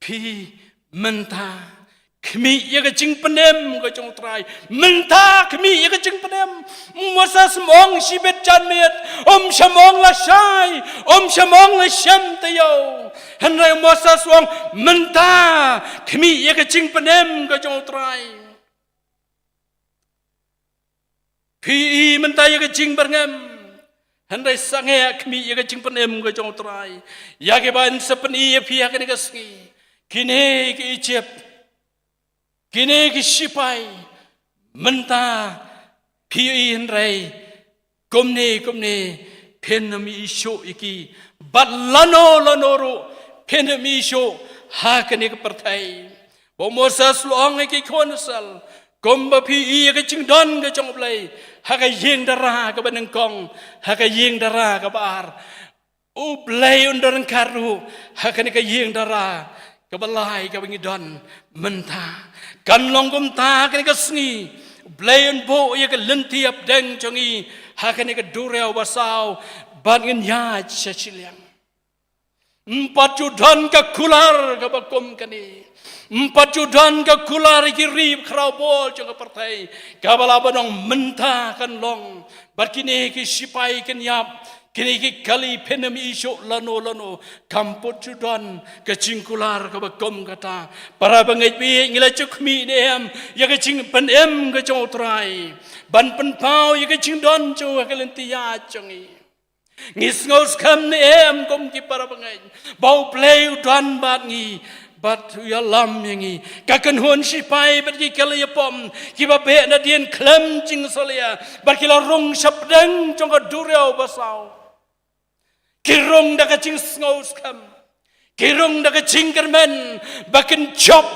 phi mynta. Khmih ïa ka jingpynim ka jong u Trai. Mynta khmih ïa ka jingpynim. U Moses um ong shibit janmiet, um shym ong lashai, um shym ong lashem taïew. Hynrei u Moses u ong mynta khmih ïa ka jingpynim ka jong u Trai. Phi i mynta ïa ka jingbyrngem, hynrei sangeh khmih ïa ka jingpynim ka jong u Trai. Ïa kiba yn sa pyni ïa phi ha kane ka sngi. Kine ki Egypt, kine ki shipai, mynta phi i, hynrei kumne kumne phin ym ïoh shuh ïa ki, bad lano lano ruh phin ym ïoh shuh ha kane ka pyrthei. Ba u Moses u la ong ïa ki khun Israel, kumba phi ïohi ïa ka jingdon ka jong U Blei ha ka ïing dara kaba nyngkong, ha ka ïing dara kaba ar, U Blei un don ryngkat ruh ha kane ka ïing dara kaba lai kaba ngi don mynta. Kan long kumta ha kane ka sngi, U Blei un buh ïa ka lynti hapdeng jong ngi ha kane ka duriaw basaw, bad ngin ïaid sha shiliang. Ym pat ju don ka kular kaba kum kane. Ym pat ju don ka kular ïa ki ri khraw bor jong ka pyrthei, kaba lah ban ong mynta kan long. Bad kine ki shipai kin ïap, kine ki kali, phin ym ïohi shuh lano lano. Kam pat ju don ka jingkular kaba kum kata. Para bangeit, phi ngi la ju khmih ne em ïa ka jingpynim ka jong U Trai ban pynpaw ïa ka jingdon jong u ha ka lynti ïaid jong ngi? Ngi sngewskhem ne em kum ki para bangeit ba U Blei u don bad ngi, bad u ïalam ïa ngi? Ka kynhun shipai bad ki kali ïapom kiba beh nadien khlem jingsalia, bad ki la rung shapdeng jong ka duriaw basaw. Ki rung da ka jingsngewskhem, ki rung da ka jingkyrmen ba kin jop,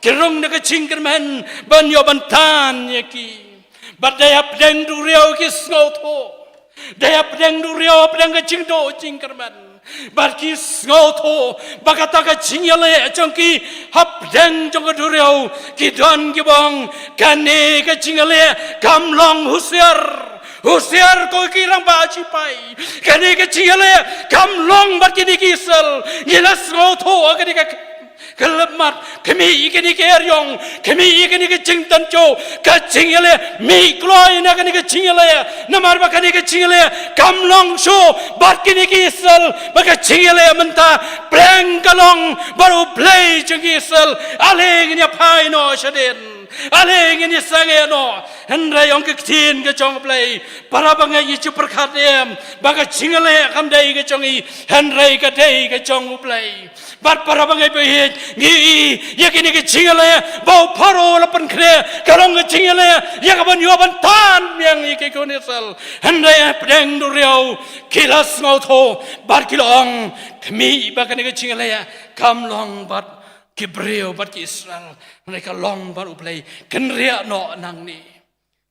ki rung da ka jingkyrmen ban ïoh ban tan ïa ki. Bad dei hapdeng duriaw ki sngewthuh, dei hapdeng duriaw, hapdeng ka jingduh jingkyrmen, bad ki sngewthuh ba kata ka jingïaleh jong ki hapdeng jong ka duriaw, ki don kiba ong, kane ka jingïaleh kam long. Husiar, husiar ko ki rangbah shipai, kane ka jingïaleh kam long bad kine ki Israel. Ngi la sngewthuh ha kane ka khyllipmat, khmih ïa kane ka eriong, khmih ïa kane ka jingtynjuh, ka jingïaleh, mih kloi na kane ka jingïaleh, namar ba kane ka jingïaleh kam long shuh bad kine ki Israel. Ba ka jingïaleh mynta pyrshang ka long bad U Blei jong ki Israel. Ale ngin ïa phai noh shadien, ale ngin ïa sangeh noh. Hynrei ong ka ktien ka jong U Blei, para bangeit, ngi ju pyrkhat ne em ba ka jingïaleh kam dei ka jong ngi, hynrei ka dei ka jong U Blei? Bad para bangeit ba ïeit, ngi ïohi ïa kine ki jingïaleh ba u Pharaoh u la pynkhreh, ka long ka jingïaleh ïa kaban ïoh ban tan biang ïa ki khun Israel. Hynrei hapdeng duriaw ki la sngewthuh bad ki la ong, khmih, ba kane ka jingïaleh kam long bad ki briew bad ki Israel, hynrei ka long bad U Blei. Kynriah noh nangne.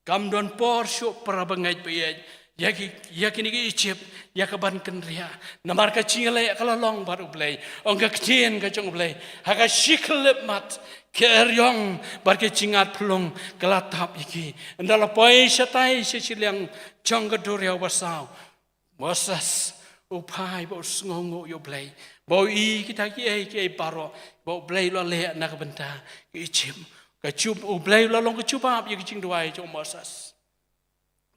Kam don por shuh, para bangeit ba ïeit, ïa ki, ïa kine ki Egypt ïa kaban kynriah, namar ka jingïaleh ka la long bad U Blei. Ong ka ktien ka jong U Blei, ha ka shi khyllipmat, ka eriong bad ka jingngad phyllung ka la tap ïa ki. Ynda la poi shatai sha shiliang jong ka duriaw basaw, Moses u phai bad u sngewnguh ïa U Blei, bad u ïohi kita kiei kiei baroh ba U Blei u la leh na ka bynta ki Egypt. Ka jub-, U Blei u la long ka jubab ïa ka jingduwai jong u Moses.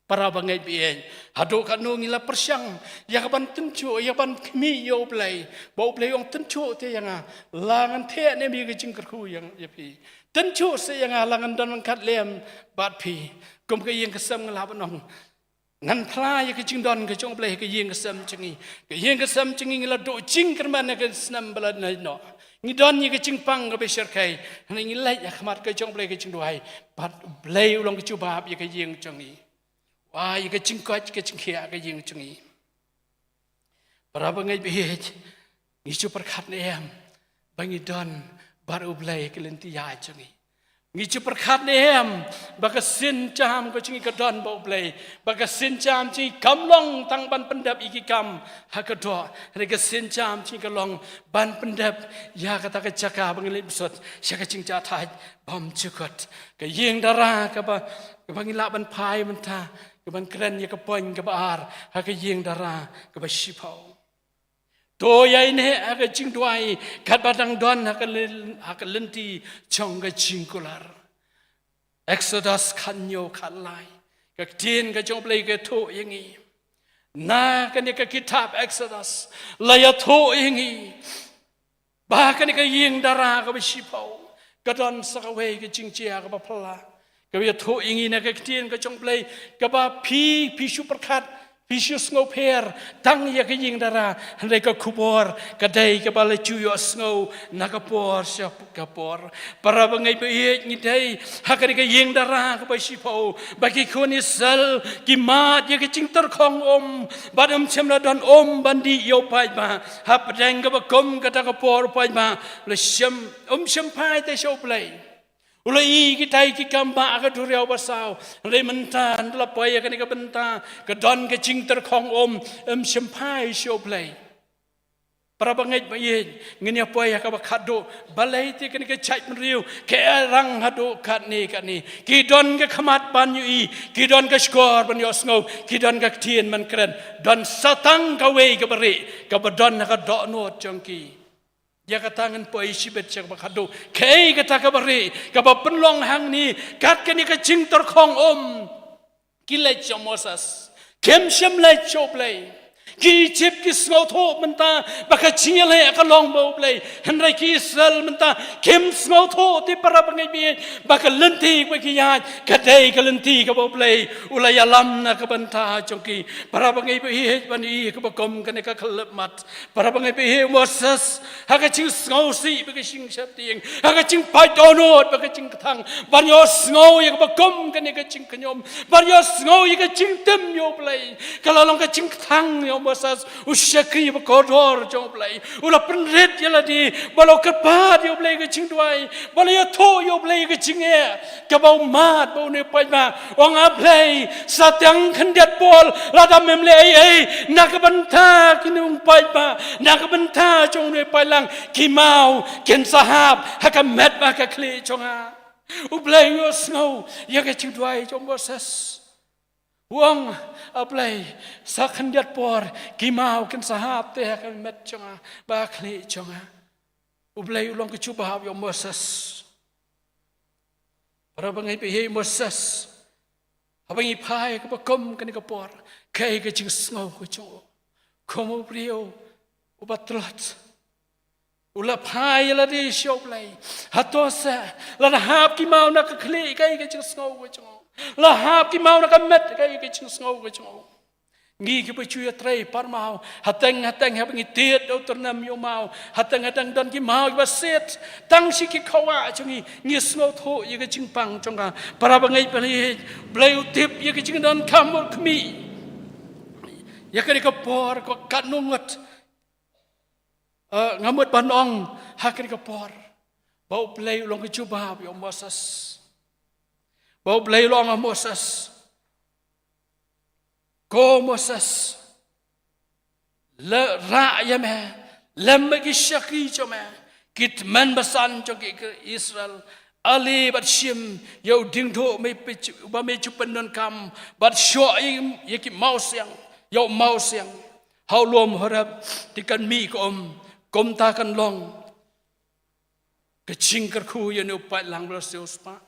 Para bangeit ba ïeit, haduh katno ngi la pyrshang ïa kaban tynjuh, ïa kaban khmih ïa U Blei, ba U Blei u ong, tynjuh te ïa nga, la ngan theh ne em ïa ka jingkyrkhu ïa, ïa phi. Tynjuh seh ïa nga, la ngan don ryngkat lem bad phi. Kum ka ïing ka sem nga lah ban ong, ngan phla ïa ka jingdon ka jong U Blei ha ka ïing ka sem jong ngi. Ka ïing ka sem jong ngi, ngi la duh jingkyrmen ha ka snem ba la ïaid noh. Ngi don ïa ka jingpang kaba shyrkhei. Hynrei ngi leit ha khmat ka jong U Blei ka jingduwai, bad U Blei u long ka jubab ïa ka ïing jong ngi. Wa, ïa ka jingkoit ka jingkhiah ka ïing jong ngi. Para bangeit ba ïeit, ngi ju pyrkhat ne em ba ngi don bad U Blei ha ka lynti ïaid jong ngi? Ngi ju pyrkhat ne em ba ka sienjam ka jong ngi ka don bad U Blei, ba ka sienjam jong ngi kam long tang ban pyndep ïa ki kam ha ka doh, hynrei ka sienjam jong ngi ka long ban pyndep ïa kata ka jaka ba ngi leit bsut sha ka jingjahthait bymjukut. Ka ïing dara kaba, kaba ngi lah ban phai mynta, kaban kren ïa ka point kaba ar ha ka ïing dara kaba shiphew. To ïaineh ha ka jingduwai katba dang don ha ka lyn-, ha ka lynti jong ka jingkular. Exodus khathynñiew khatlai. Ka ktien ka jong U Blei ka ïathuh ïa ngi. Na kane ka kitab Exodus la ïathuh ïa ngi ba kane ka ïing dara kaba shiphew ka don sa kawei ka jingjia kaba phylla, kaba ïathuh ïa ngi na ka ktien ka jong U Blei, kaba phi, phi shu pyrkhat, Phi shu sngewpher tang ïa ka ïing dara, hynrei ka khubor ka dei kaba la ju ïohsngew na ka por sha ka por. Para bangeit ba ïeit, ngi dei ha kane ka ïing dara kaba shiphew, ba ki khun Israel ki mad ïa ka jingtyrkhong um, bad ym shym la don um ban dih ïa u paidbah. Hapdeng kaba kum kata ka por u paidbah u la shym, um shym phai te sha U Blei. U la ïoh kitai ki kam ba ha ka duriaw basaw. Hynrei mynta ynda la poi ïa kane ka bynta ka don ka jingtyrkhong um, um shym phai sha U Blei. Para bangeit ba ïeit, ngin ïa poi ha kaba khatduh. Balei te kane ka jaitbynriew ka ïarang haduh katne katne? Ki don ka khmat ban ïohi, ki don ka shkor ban ïohsngew, ki don ka ktien ban kren. Don sa tang kawei kaba rieh, kaba don ha ka dohnud jong ki. Ïa kata ngin poi shibit sha kaba khatduh. Kaei kata kaba rieh, kaba pynlong hangne, kat kane ka jingtyrkhong um? Ki leit sha u Moses. Kim shym leit sha U Blei. Ki Ijip ki sngewthuh mynta ba ka jingïaleh ka long bad U Blei. Hynrei ki Israel mynta kim sngewthuh te, para bangeit ba ïeit, ba ka lynti ba ki ïaid ka dei ka lynti kaba U Blei u la ïalam na ka bynta jong ki. Para bangeit ba ïeit, ban ïa kaba kum kane ka khyllipmat. Para bangeit ba ïeit, u Moses ha ka jingsngewsih bad ka jingsheptieng, ha ka jingpait dohnud bad ka jingkthang, ban ïohsngew ïa kaba kum kane ka jingkhñium, ban ïohsngew ïa ka jingtim ïa U Blei, ka la long ka jingkthang ïa u Moses, u shakri bakordor jong U Blei. U la pynrit ïa lade, ba la kyrpad ïa U Blei ka jingduwai, ba la ïathuh ïa U Blei ka jingeh. Kaba u mad bad une u paidbah, u ong, A Blei, sa tang khyndiat por lada mem leh ei ei na ka bynta kine u paidbah, na ka bynta jong une u paidlang, ki maw kin sa hap ha ka met bad ka khlieh jong nga. U Blei u ïohsngew ïa ka jingduwai jong u Moses. U ong, A Blei, sa khyndiat por, ki maw kin sa hap te ha ka met jong nga bad ka khlieh jong nga. U Blei u long ka jubab ïa u Moses. Para bangeit ba ïeit, u Moses, haba ngi phai kaba kum kane ka por, kaei ka jingsngew ka jong u? Kum u briew uba tlot, u la phai ïa lade sha U Blei. Hato sa lada hap ki maw na ka khlieh, kaei ka jingsngew ka jong u? La hap ki maw na ka met, kaei ka jingsngew ka jong u? Ngi kiba ju ïatrei par maw, hateng hateng haba ngi tied da u tyrnem ïa u maw, hateng hateng don ki maw kiba siat tang sha ki khawah jong ngi, ngi sngewthuh ïa ka jingpang jong ka. Para bangeit ba ïeit, U Blei u tip ïa ka jingdonkam bad khmih ïa kane ka por, ka katno ngut. Eh, nga mut ban ong ha kane ka por ba U Blei u long ka jubab ïa u Moses. Ba U Blei u long ïa u Moses. Ko Moses, la rah ïa me lem bad ki shakri jong me, ki tymmen basan jong ki Israel. Ale bad shim ïa u diengduh me pynch-, uba me ju pyndonkam, bad shoh ïa, ïa ki mawsiang, ïa u mawsiang ha u lum Horeb, te kan mih ka um. Kumta kan long ka jingkyrkhu ïa une u paidlang ba la siewspah.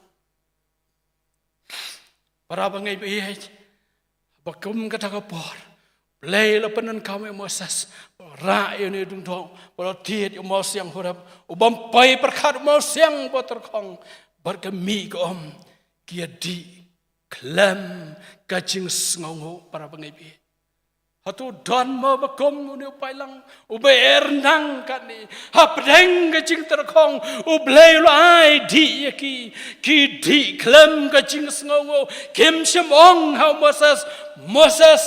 Para bangeit ba ïeit, ba kum kata ka por, Blei la pyndonkam ïa u Moses, rah ïa une u diengduh, ba la tied ïa u mawsiang Horeb, u bym poi pyrkhat u mawsiang ba tyrkhong, bad ka mih ka um, ki ïa dih khlem ka jingsngewnguh. Para bangeit ba ïeit, hato don mo ba kum une u paidlang uba ïairnang katne? Hapdeng ka jingtyrkhong, U Blei u la ai dih ïa ki, ki dih khlem ka jingsngewnguh. Kim shym ong ha u Moses, Moses.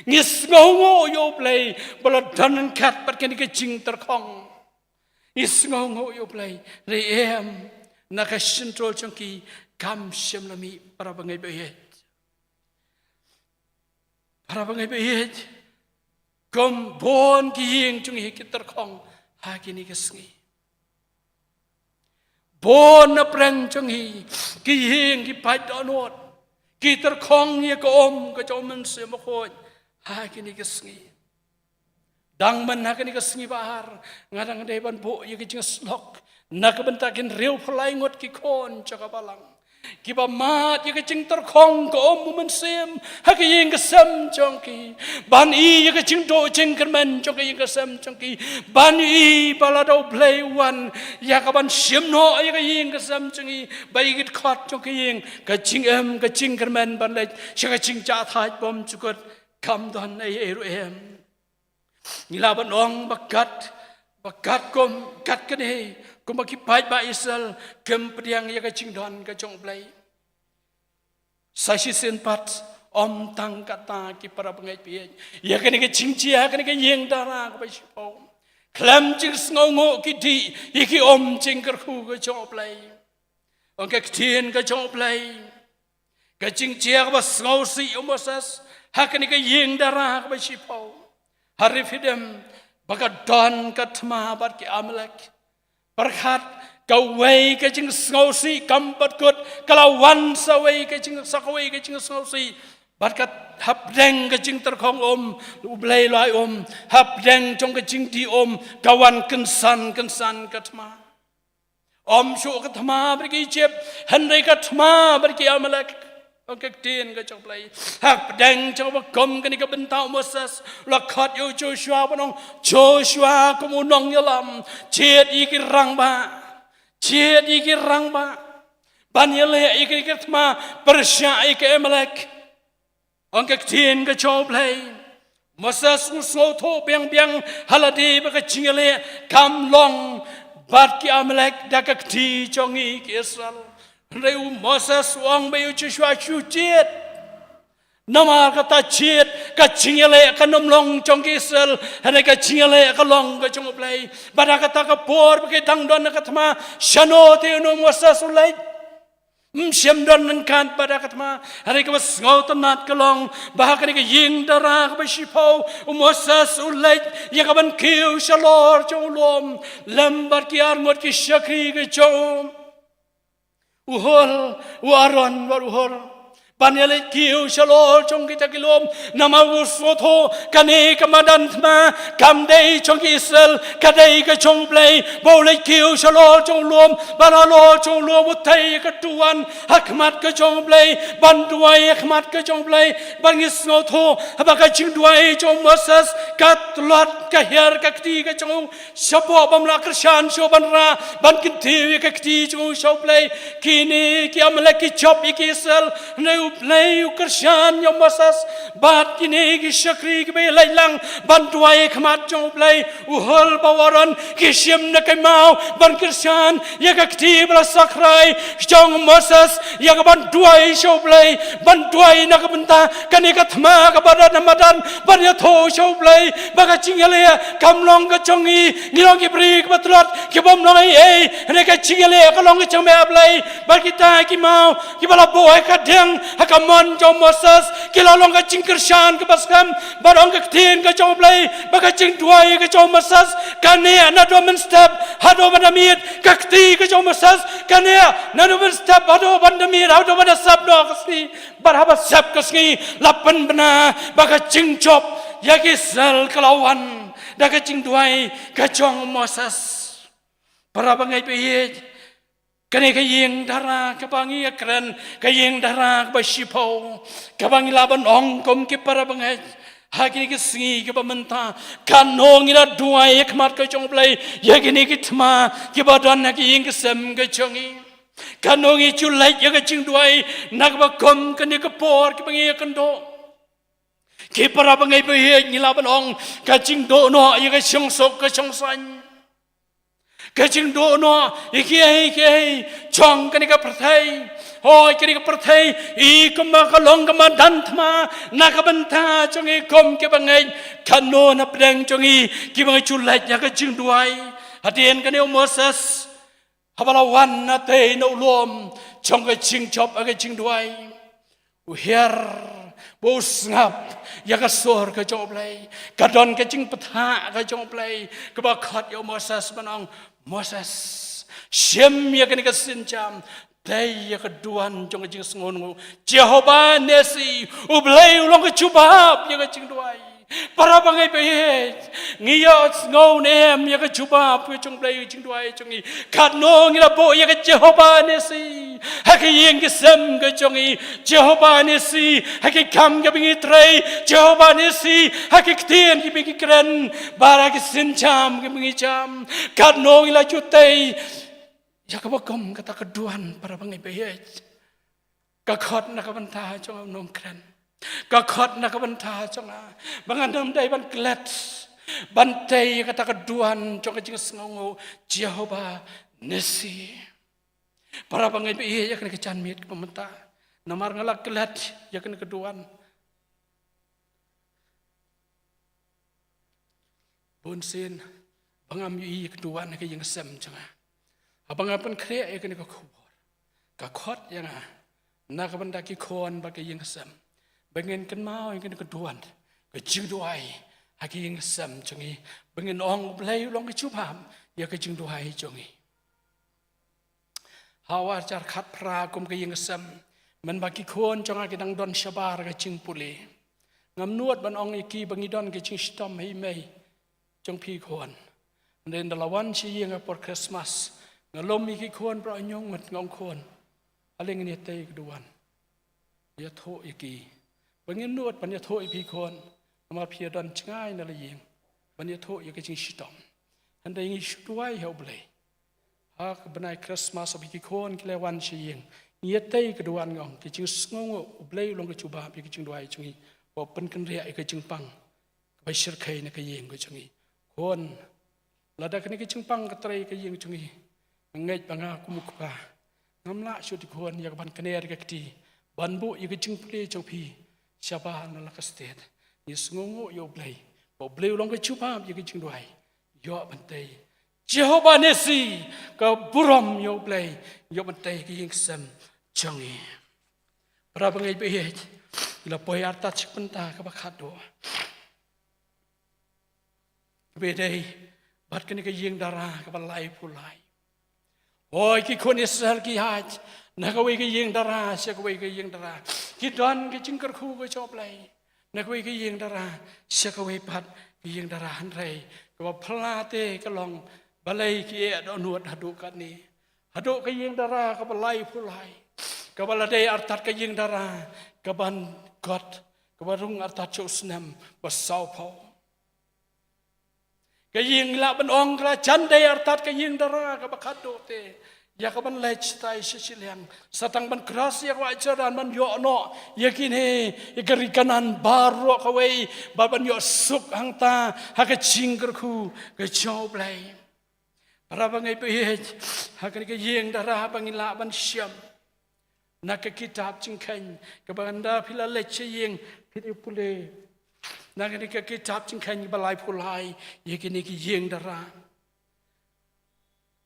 Ngi sngewnguh ïa U Blei ba la don ryngkat bad kane ka jingtyrkhong. Ngi sngewnguh ïa U Blei, hynrei em, na ka shyntur jong ki kam shym la mih. Para bangeit ba ïeit, para bangeit ba ïeit, kum bun ki ïing jong ngi ki tyrkhong ha kine ki sngi. Bun na pdeng jong ngi ki ïing ki pait dohnud, ki tyrkhong ïa ka um ka jong U Mynsiem Bakhuid ha kine ki sngi. Dang mynta ha kane ka sngi ba ar, nga dang dei ban buh ïa ka jingshlok na ka bynta ki hynriewphew lai ngut ki khun jong ka balang, kiba mad ïa ka jingtyrkhong ka um U Mynsiem ha ka ïing ka sem jong ki, ban ïohi ïa ka jingduh jingkyrmen jong ka ïing ka sem jong ki, ban ïohi ba lada U Blei u wan, ïa kaban shim noh ïa ka ïing ka sem jong ki, ba ïa ki dkhot jong ka ïing, ka jingim ka jingkyrmen ban leit sha ka jingjahthait bymjukut. kam don ei ei ruh em. Ngi lah ban ong ba kat, ba kat kum, kat kane, kumba ki paidbah Israel, kim pdiang ïa ka jingdon ka jong U Blei. Sa shisien pat, ym tang kata ki para bangeit baieit. Ïa kane ka jingjia, kane ka ïing dara kaba shiphew. Khlem jingsngewnguh ki dih, ïa ki um jingkyrkhu ka jong U Blei. Ong ka ktien ka jong U Blei. Ka jingjia kaba sngewsih u Moses, ha kane ka ïing dara kaba shiphew. Ha Rephidim, ba ka don ka thma bad ki Amalek. Pyrkhat, kawei ka jingsngewsih kam pat kut, ka la wan sa wei ka jing, sa kawei ka jingsngewsih. Bad ka hapdeng ka jingtyrkhong um, U Blei la ai um, hapdeng jong ka jingdih um, ka wan kynsan, kynsan ka thma. Ym shuh ka thma bad ki Egypt, hynrei ka thma bad ki Amalek. Ong ka ktien ka jong U Blei. Hapdeng jong ba kum kane ka bynta u Moses, la khot ïa u Joshua ban ong, Joshua kum u nongïalam, jied ïa ki rangbah, jied ïa ki rangbah ban ïaleh ïa kane ka thma pyrshah ïa ki Amalek. Ong ka ktien ka jong U Blei. Moses u sngewthuh biang biang ha lade ba ka jingïaleh kam long bad ki Amalek da ka kti jong ngi ki Israel. Hynrei u Moses u ong ba ïa u Joshua shu jied. Namar kata jied, ka jingïaleh kan ym long jong ki Israel, hynrei ka jingïaleh ka long ka jong U Blei. Bad ha kata ka por ba ki dang don ha ka thma, shano te u Moses u leit. Ym shym don ryngkat bad ha ka thma, hynrei kaba sngewtynnat ka long, ba ha kane ka ïing dara kaba shiphew, u Moses u leit, ïa kaban kiew shalor jong u lum, lem bad ki arngut ki shakri ki jong u. U Hur, u Aaron bad u Hur. Ban ïaleit kiew shalor jong kita ki lum, namar u sngewthuh, kane ka madan thma, kam dei jong ki Israel, ka dei ka jong U Blei, ba u leit kiew shalor jong u lum, bad halor jong u lum u tei ka duwan, ha khmat ka jong U Blei, ban duwai ha khmat ka jong U Blei, ban ngi sngewthuh, haba ka jingduwai jong u Moses, ka tlot, ka hiar, ka kti ka jong u, shapoh bym lah kyrshan shuh ban rah, ban kyntiew ïa ka kti jong u sha U Blei, kine ki Amalek ki jop ïa ki Israel, hynrei U Blei u kyrshan ïa u Moses, bad kine ki shakri kiba ïaleit lang, ban duwai ha khmat jong U Blei, u Hur bad u Aaron, ki shim na ka maw, ban kyrshan, ïa ka kti ba la sakrai, jong u Moses, ïa kaban duwai sha U Blei, ban duwai na ka bynta, kane ka thma kaba don ha madan, ban ïathuh sha U Blei, ba ka jingïaleh, kam long ka jong ngi, ngi long ki briew kiba tlot, kibym long ei ei, hynrei ka jingïaleh, ka long ka jong me ah Blei, bad kita ki maw, kiba la buh ha ka diang, ha ka mon jong u Moses, ki la long ka jingkyrshan kaba skhem, bad ong ka ktien ka jong U Blei, ba ka jingduwai ka jong u Moses, ka neh naduh mynstep, haduh ban da miet, ka kti ka jong u Moses, ka neh naduh mynstep, haduh ban da miet, haduh ban da sep noh ka sngi, bad haba sep ka sngi, la pynbna, ba ka jingjop, ïa ki Israel ka la wan, da ka jingduwai, ka jong u Moses. Para bangeit baieit, kane ka ïing dara kaba ngi ïakren, ka ïing dara kaba shiphew, kaba ngi lah ban ong kum ki para bangeit, ha kine ki sngi kiba mynta, kano ngi la duwai ha khmat ka jong U Blei, ïa kine ki thma, kiba don ha ki ïing ki sem ka jong ngi. Kano ngi ju leit ïa ka jingduwai, na kaba kum kane ka por kiba ngi ïakynduh. Ki para bangeit baieit ngi lah ban ong, ka jingduh noh ïa ka shongsuk ka shongsaiñ. Ka jingduh noh, ïa kiei kiei, jong kane ka pyrthei. Hooid kane ka pyrthei, i kumba ka long ka madan thma, na ka bynta jong i kum ki bangeit, kano na pdeng jong i, kiba ngi ju leit ïa ka jingduwai. Hadien kane u Moses, haba la wan na tei na u lum, jong ka jingjop ha ka jingduwai. U hiar, ba u sngap, ïa ka sur ka jong U Blei, ka don ka jingpyntha ka jong U Blei, kaba khot ïa u Moses ban ong, Moses, shim ïa kane ka sienjam, tei ïa ka duwan jong ka jingsngewnguh, Jehovah Nissi, U Blei u long ka jubab ïa ka jingduwai. Para bangeit baieit, ngi ïohsngew ne em ïa ka jubab ka jong U Blei ka jingduwai jong ngi. Katno ngi la buh ïa ka Jehovah Nissi ha ka ïing ka sem ka jong ngi. Jehovah Nissi ha ki kam kiba ngi trei. Jehovah Nissi ha ki ktien kiba ngi kren. Bad ha ki sienjam kiba ngi jam. Katno ngi la ju tei ïa kaba kum kata ka duwan, para bangeit baieit. Ka khot na ka bynta jong u nongkren. Ka khot na ka bynta jong nga ba ngan ym dei ban klet, ban tei ïa kata ka duwan jong ka jingsngewnguh Jehovah Nissi. Para bangeit ba ïeit, ïa kane ka janmiet kaba mynta, namar nga la klet ïa kane ka duwan, bunsien ba ngam ïohi ïa ka duwan ha ka ïing ka sem jong nga. Haba nga pynkhreh ïa kane ka khubor, ka khot ïa nga na ka bynta ki khun bad ka ïing ka sem ba ngin kynmaw ïa kane ka duwan, ka jingduwai ha ka ïing ka sem jong ngi, ba ngin ong, U Blei u long ka jubab ïa ka jingduwai jong ngi. Ha u ar hajar khatphra, kum ka ïing ka sem, mynba ki khun jong nga ki dang don shabar ka jingpule, ngam nud ban ong ïa ki ba ngi don ka jingshitom ha i mei jong phi khun. Hynrei ynda la wan sha ïing ha por Christmas, nga lum ïa ki khun baroh hynñiew ngut, nga ong, khun, ale ngin ïatei ka duwan, ïathuh ïa ki. Ba ngim nud ban ïathuh ïa phi khun, namar phi ïa don jngai na la ïing ban ïathuh ïa ka jingshitom. Hynrei ngi shu duwai ha U Blei. Ha ka bnai Christmas, haba ki khun ki la wan sha ïing, ngi ïatei ka duwan, nga ong, ka jingsngewnguh U Blei u long ka jubab ïa ka jingduwai jong ngi, ba u pynkynriah ïa ka jingpang kaba shyrkhei na ka ïing ka jong ngi. Khun, lada kane ka jingpang ka trei ka ïing jong ngi, nga ngeit ba nga kum u kpa ngam lah shuh te khun ïa kaban kner ïa ka kti ban buh ïa ka jingpule jong phi shabar na la ka state. Ngi sngewnguh ïa U Blei ba U Blei u long ka jubab ïa ka jingduwai. Ïoh ban tei, Jehovah Nissi, ka burom ïa U Blei, ïoh ban tei ka ïing ka sem jong ngi. Para bangeit ba ïeit, la poi artat sha ka bynta kaba khatduh. Ba dei bad kane ka ïing dara kaba laiphew lai. Hooid, ki khun Israel ki ïaid na kawei ka ïing dara sha kawei ka ïing dara. Ki don ka jingkyrkhu ka jong U Blei na kawei ka ïing dara sha kawei pat ka ïing dara, hynrei kaba phylla te ka long balei ki ïeh dohnud haduh katne, haduh ka ïing dara kaba laiphew lai, kaba la dei artat ka ïing dara kaban kot, kaba rung artat sha u snem ba sawphew. Ka ïing, lah ban ong, ka la jan dei artat ka ïing dara kaba khatduh te ïa kaban leit shatai sha shiliang, sa tang ban cross ïa ka wah Jordan ban ïoh noh ïa kine, ïa ka ri Kanaan baroh kawei, bad ban ïoh suk hangta ha ka jingkyrkhu ka jong U Blei. Para bangeit ba ïeit, ha kane ka ïing dara ba ngi lah ban shem na ka kitab Jingkheiñ, kaba ynda phi la leit sha ïing phi dei pule na kane ka kitab Jingkheiñ kaba laiphew lai ïa kine ki ïing dara.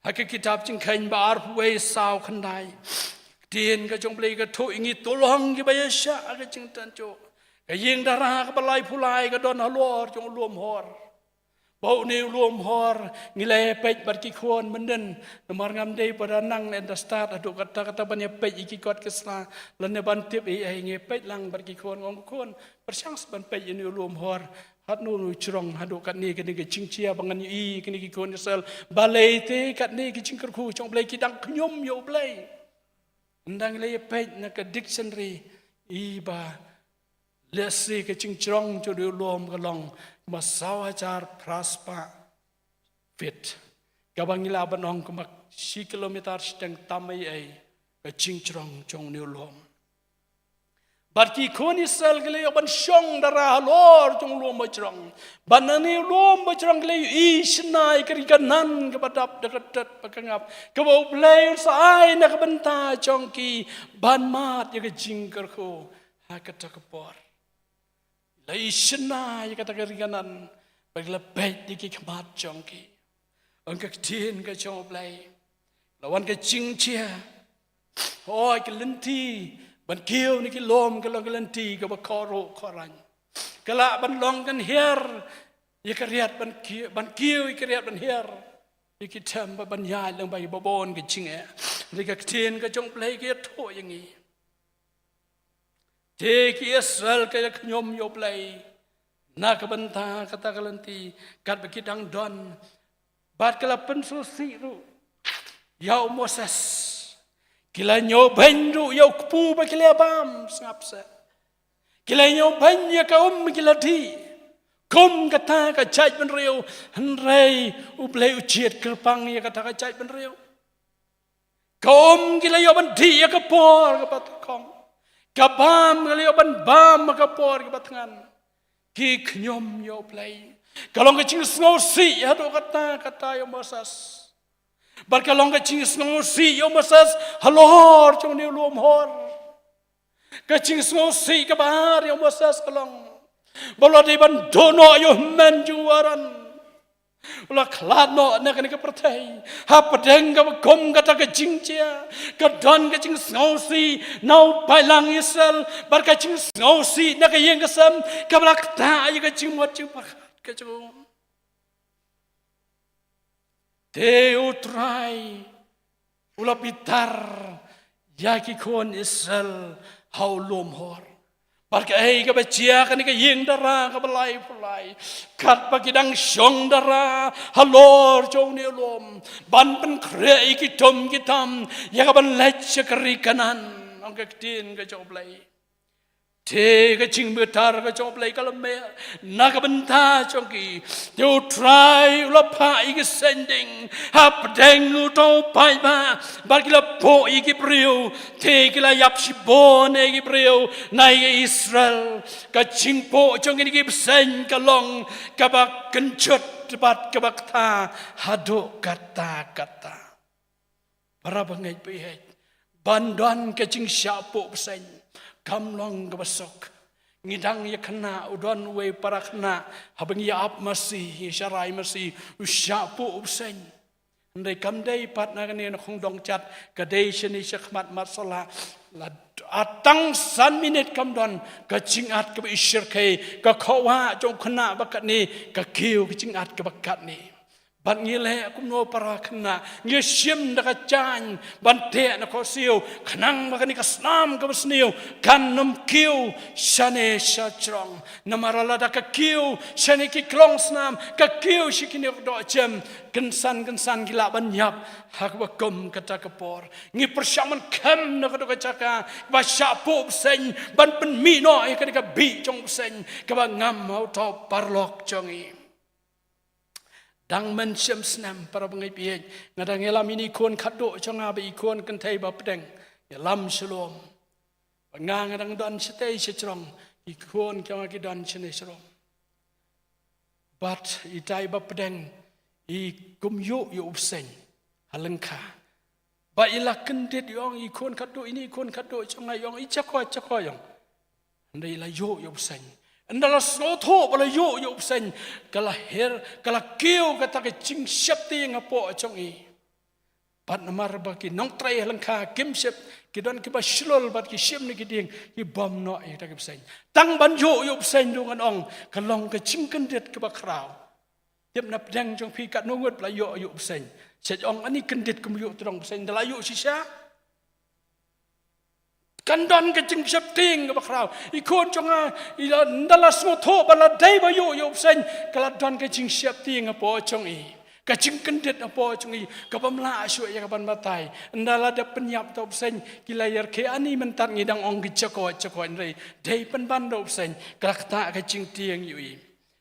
Ha ka kitab Jingkheiñ ba arphew wei, saw khyndai, ka ktien ka jong U Blei ka thoh ïa ngi, to long kiba ïaishah ha ka jingtynjuh. Ka ïing dara kaba laiphew lai ka don halor jong u lum Hor. Ba une u lum Hor ngi la ïa peit bad ki khun mynnin, namar ngam dei ba da nang ynda start haduh katta katta ban ïa peit ïa ki kot ki sla lane ban tip ei ei, ngi ïa peit lang bad ki khun, nga ong, khun, pyrshang sa ban peit ïa une u lum Hor, haduh une u jrong haduh katne, kane ka jingjia ba ngan ïohi ïa kine ki khun Israel. Balei te katne ka jingkyrkhu jong U Blei, ki dang khñium ïa U Blei. Ynda ngi la ïa peit na ka dictionary, i ba lehse ka jingjrong jong une u lum ka long kumba saw hajar phra spah feet, kaba ngi lah ban ong kumba shi kilometer shiteng tam ei ei ka jingjrong jong une u lum. Bad ki khun Israel ki la ïoh ban shong dara halor jong u lum ba jrong. Bad na une u lum ba jrong ki la ïohi shynna ïa ka ri Kanaan kaba dap da ka dot bad ka ngap, kaba U Blei un sa ai na ka bynta jong ki ban mad ïa ka jingkyrkhu ha kata ka por. La ïohi shynna ïa kata ka ri Kanaan bad ki la peit da ki khmat jong ki. Ong ka ktien ka jong U Blei, la wan ka jingjia. Hooid, ka lynti ban kiew na ki lum ka long ka lynti kaba khor ruh khor rang. Ka lah ban long kan hiar ïa ka riat ban kiew, ban kiew ïa ka riat ban hiar ïa ki them, ba ban ïaid lang bad kiba bun ka jingeh. Hynrei ka ktien ka jong U Blei ka ïathuh ïa ngi, te ki Israel ki la khñium ïa U Blei na ka bynta kata ka lynti katba ki dang don. Bad ka la pynsngewsih ruh ïa u Moses. Ki la ñiewbeiñ ruh ïa u kpu ba ki la bam, sngap seh. Ki la ñiewbeiñ ïa ka um ki la dih. Kum kata ka jaitbynriew, hynrei U Blei u jied kyrpang ïa kata ka jaitbynriew. Ka um ki la ïoh ban dih ïa ka por kaba tyrkhong. Ka bam, ka la ïoh ban bam ha ka por kaba thngan. Ki khñium ïa U Blei. Ka long ka jingsngewsih haduh katta katta ïa u Moses. Bad ka long ka jingsngewsih ïa u Moses halor jong une u lum Hor. Ka jingsngewsih kaba ar ïa u Moses ka long ba u la dei ban duh noh ïa u hynmen jong u Aaron. U la khlad noh na kane ka pyrthei hapdeng kaba kum kata ka jingjia. Ka don ka jingsngewsih na u paidlang Israel bad ka jingsngewsih na ka ïing ka sem kaba la ktah ïa ka jingmut jingpyrkhat ka jong u. Te U Trai u la bitar ïa ki khun Israel ha u lum Hor. Bad kaei kaba jia, kane ka ïing dara kaba lai phew lai, katba ki dang shong dara halor jong une u lum ban pynkhreh ïa ki tum ki tam ïa ka ban leit sha ka ri Kanaan, ong ka ktien ka jong U Blei. Te ka jingbitar ka jong U Blei ka la meh na ka bynta jong ki. Te U Trai u la phah ïa ki seng ding hapdeng uto u paidbah bad ki la buh ïa ki briew. Te ki la ïap shibun ïa ki briew na ïa Israel. Ka jingbuh jong kine ki bseiñ ka long kaba kynjut bad kaba kata haduh katta katta. Para bangeit baieit, ban don ka jingshah buh bseiñ kam long kaba suk. Ngi dang ïa kynmaw u don uwei u para khynnah haba ngi ïa ap masi, ngi sharai masi, u shah buh u bseiñ. Hynrei kam dei pat na kane na Khongdong Jat, ka dei shane shakhmat Matsala. La tang san minit kam don ka jingat kaba i shyrkhei, ka khawah jong u khynnah ba katne ka kiew ka jingat kaba katne. Bad ngi leh kumno para khynnah, ngi shim da ka jaiñ ban teh na ka khohsiew khnang ba kane ka snam kaba sniew kan ym kiew shane sha jrong. Namar lada ka kiew shane ki klong snam, ka kiew sha kine ki dohjem, kynsan kynsan ki lah ban ïap ha kaba kum kata ka por. Ngi pyrshang ban khem na kato ka jaka ba shah buh bseiñ ban pynmih noh ïa kane ka bih jong bseiñ kaba ngam ha uto u paralok jong ngi. Dang mynshem snem para bangeit baieit, nga dang ïalam ïa i khun khatduh jong nga bad i khun kynthei ba pdeng, ïalam shalom. Ba nga nga dang don shatei sha jrong, i khun jong nga ki don shane shalom. Bad itai ba pdeng i kum ïuh ïa u bseiñ ha lyngkha. Ba i la kyndit, i ong, i khun khatduh, ine i khun khatduh jong nga, i ong, i jakoi jakoi, i ong. Hynrei i la ïuh ïa u bseiñ. Ynda la sngewthuh ba la ïuh ïa u bseiñ, ka la her, ka la kiew kata ka jingsheptieng hapoh jong i. Bad namar ba ki nongtrei ha lyngkha kim shep, ki don kiba shlur bad ki shim na ki dieng, ki bom noh ïa kata ka bseiñ. Tang ban ïuh ïa u bseiñ ruh ngan ong ka long ka jingkyndit kaba khraw. Tip na pdeng jong phi katno ngut ba la ïuh ïa u bseiñ. Shet ong ani kyndit kum ïuh tyrong bseiñ, da la ïuh shisha. Kan don ka jingsheptieng kaba khraw. I khun jong nga, i la, ynda la sngewthuh ba la dei ba ïuh ïa u bseiñ, ka la don ka jingsheptieng hapoh jong i. Ka jingkyndit hapoh jong i, kaba ym lah shuh ïa ka ban batai. Ynda la dep pynïap ïa u bseiñ, ki la ïarkhie, ani mynta ngi dang ong ki jakoi jakoi, hynrei dei pynban da u bseiñ, ka la ktah ka jingtieng ïa i.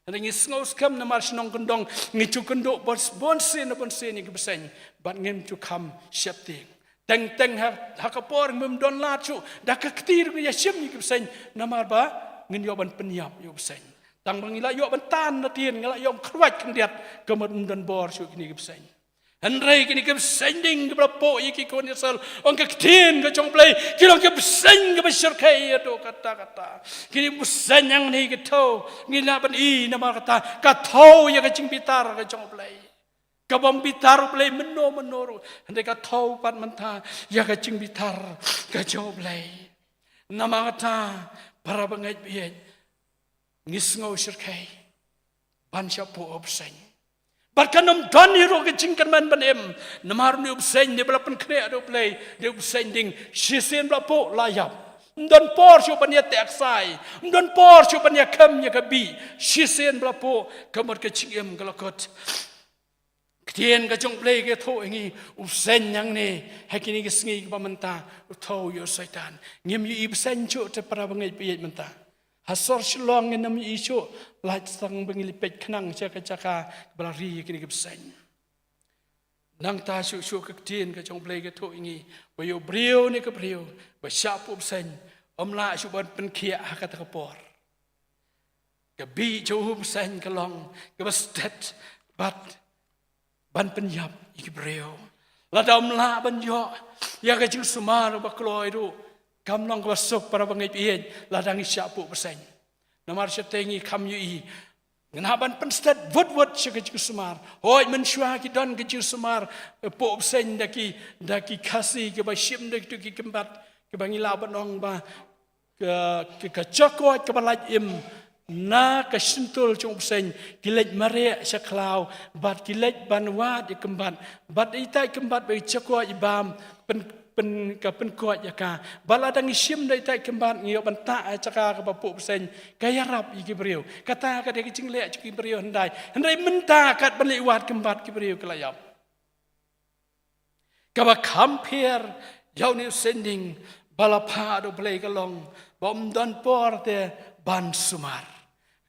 Hynrei ngi sngew skhem namar shnong kyndong ngi ju kynduh bun, bun sien bun sien ïa ki bseiñ bad ngim ju kham sheptieng. Teng teng ha, ha ka por ngim don lad shuh da ka kti ruh ngi ïa shim ïa ki bseiñ namar ba ngin ïoh ban pynïap ïa u bseiñ. Tang ba ngi la ïoh ban tan na tien, ngi la ïoh ban khrwat khyndiat, ka mut ym don bor shuh kine ki bseiñ. Hynrei kine ki bseiñ ding kiba la buh ïa ki khun Israel, ong ka ktien ka jong U Blei, ki long ki bseiñ kiba shyrkhei haduh katta katta. Kine ki bseiñ hangne ki thew, ngi lah ban i namar kata ka thew ïa ka jingbitar ka jong U Blei. Kaba ym bitar U Blei mynno mynno ruh, hynrei ka thew pat mynta ïa ka jingbitar ka jong U Blei. Namar kata para bangeit baieit, ngi sngew shyrkhei ban shah buh u bseiñ. Bad kan ym don hi ruh ka jingkyrmen ban im. Namar une u bseiñ dei ba la pynkhreh da U Blei, dei u bseiñ ding, shisien ba la buh la ïap. Ym don por shuh ban ïa teh ksai, ym don por shuh ban ïa khem ïa ka bih. Shisien ba la buh, ka mut ka jingim ka la kut. Ktien ka jong U Blei ka ïathuh ïa ngi, u bseiñ hangne ha kine ki sngi kiba mynta u thew ïa u Soitan. Ngim ïohi bseiñ shuh te para bangeit baieit mynta. Ha sor Shillong ngin ym ïohi shuh, lait tang ba ngi la peit khnang sha ka jaka ba la ri ïa kine ki bseiñ. Nangta shuh shuh ka ktien ka jong U Blei ka ïathuh ïa ngi ba ïa u briew ne ka briew ba shah buh bseiñ, Ym lah shuh ban pynkhiah ha kata ka por. Ka bih jong u bseiñ ka long kaba stet bad ban pynïap ïa ki briew. Lada ym lah ban ïoh ïa ka jingsumar ba kloi ruh, kam long kaba suk para bangeit ïeit lada ngi shah puh bseiñ. Namar shatei ngi kham ïohi, ngi hap ban pynstet wut wut sha ka jingsumar. Hooid, mynshuwa ki don ka jingsumar, eh, puh bseiñ da ki, da ki Khasi kiba shim da kito ki kynbat, kiba ngi lah ban ong ba ka, ka, ka jakoit kaba lait im na ka shyntur jong u bseiñ, ki leit mareh sha khlaw bad ki leit ban wad ïa kynbat, bad ita i kynbat ba i jakoit i bam, pyn, pyn, ka pynkoit ïa ka. Bad lada ngi shim da ita i kynbat, ngi ïoh ban tah ha jaka kaba puh bseiñ, ka ïarap ïa ki briew. Kata ka dei ka jingleh jong ki briew hyndai. Hynrei mynta katba leit wad kynbat ki briew ki la ïap. Kaba kham pher ïa une u sending ba la phah da U Blei ka long ba ym don por te ban sumar.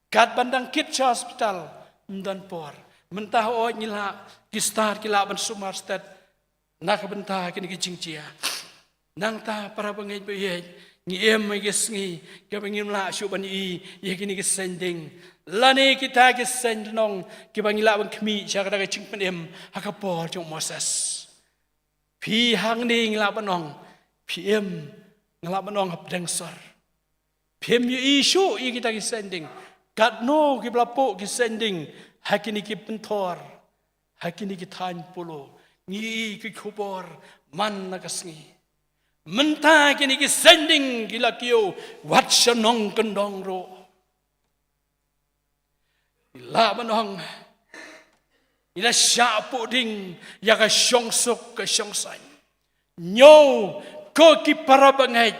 Katba dang kit sha hospital, ym don por. Mynta hooid ngi lah, ki stad ki lah ban sumar stet na ka bynta kine ki jingjia. Nangta para bangeit ba ïeit, ngi im ha ki sngi kiba ngim lah shuh ban ïohi ïa kine ki sending lane kita ki seng dnong kiba ngi lah ban khmih sha kata ka jingpynim ha ka por jong u Moses. Phi hangne ngi lah ban ong, phi im, nga lah ban ong hapdeng sor. Phim ïohi shuh ïa kita ki sending. Katno kiba la puh ki sending ha kine ki pynthor, ha kine ki thaiñ Polo. Ngi ïohi ki khubor man la ka sngi. Mynta kine ki sending ki la kiew wat sha nongkyndong ruh. Ngi lah ban ong, ngi la shah puh ding ïa ka shongsuk ka shongsaiñ. Ñiew ko ki para bangeit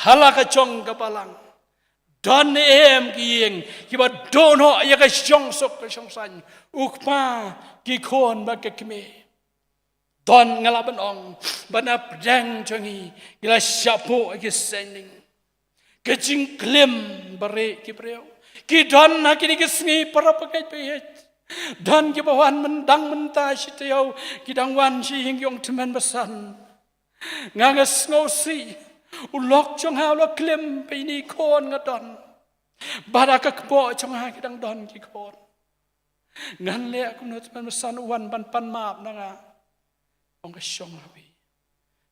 ha la ka jong ka balang. Don ne em ki ïing kiba duh noh ïa ka shongsuk ka shongsaiñ, u kpa, ki khun bad ka kmie? Don, nga lah ban ong ba na pdeng jong ngi, ngi la shah puh ïa ki sending. Ka jingklim ba rieh ki briew ki don ha kine ki sngi para bangeit ba ïeit. Don kiba wan myndang mynta shi taïew, ki dang wan sha ïing ki ong, Tymmen Basan, nga nga sngewsih, u lok jong nga u la klim, ba ine i khun nga don. Bad ha ka kpoh jong nga ki dang don ki khun. Ngan leh kumno, Tymmen Basan, u wan ban pan map na nga? Ong ka, shong ha phi.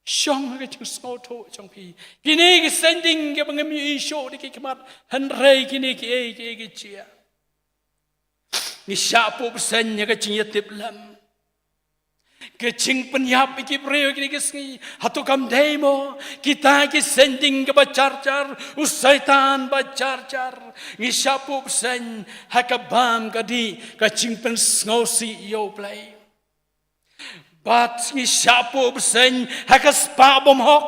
Shong ha ka jingsngewthuh jong phi. Kine ki sending kiba ngim ïohi shuh da ki khmat, hynrei kine kiei kiei ki jia. Ngi shah puh bseiñ ïa ka jingïatiplem, ka jingpynïap ïa ki briew kine ki sngi. Hato kam dei mo kita ki sending kiba jar jar, u Soitan ba jar jar? Ngi shah puh bseiñ ha ka bam ka dih, ka jingpynsngewsih ïa U Blei. Bad ngi shah puh bseiñ ha ka spah bymhok.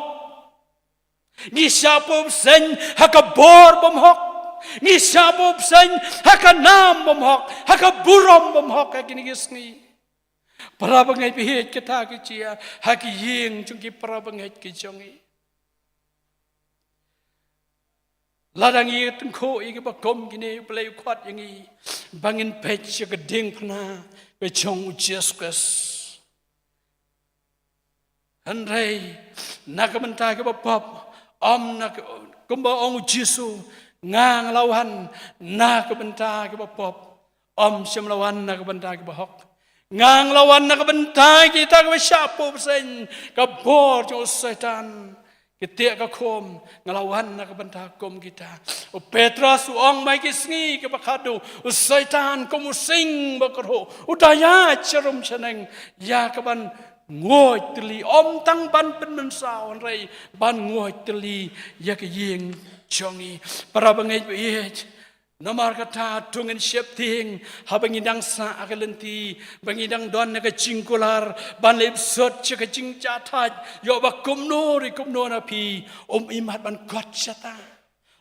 Ngi shah puh bseiñ ha ka bor bymhok. Ngi shah puh bseiñ ha ka nam bymhok, ha ka burom bymhok ha kine ki sngi. Para bangeit ba ïeit, kita ki jia ha ki ïing jong ki para bangeit ki jong ngi. Lada ngi tyngkhuh ïa kiba kum kine, U Blei u khot ïa ngi ba ngin peit sha ka diengphna ka jong U Jisu Khrist. Hynrei na ka bynta kiba pop, ym na ka, kumba ong U Jisu, nga nga la wan na ka bynta kiba pop, ym shym la wan na ka bynta kiba hok. Nga nga la wan na ka bynta kita kiba shah puh bseiñ, ka bor jong u Soitan, ki tiah ka khum, nga la wan na ka bynta kum kita. U Petros u ong, mai ki sngi kiba khadduh, u Soitan kum u sing ba kyrhuh u da ïaid sharum shaneng ïa kaban nguid tylli, ym tang ban pynmynsaw hynrei ban nguid tylli ïa ka ïing jong ngi. Para bangeit ba ïeit, namar kata to ngin sheptieng haba ngi dang sah ha ka lynti, ba ngi dang don ha ka jingkular ban leit bsut sha ka jingjahthait, ïoh ba kumno re kumno na phi, ym imat ban kot shata.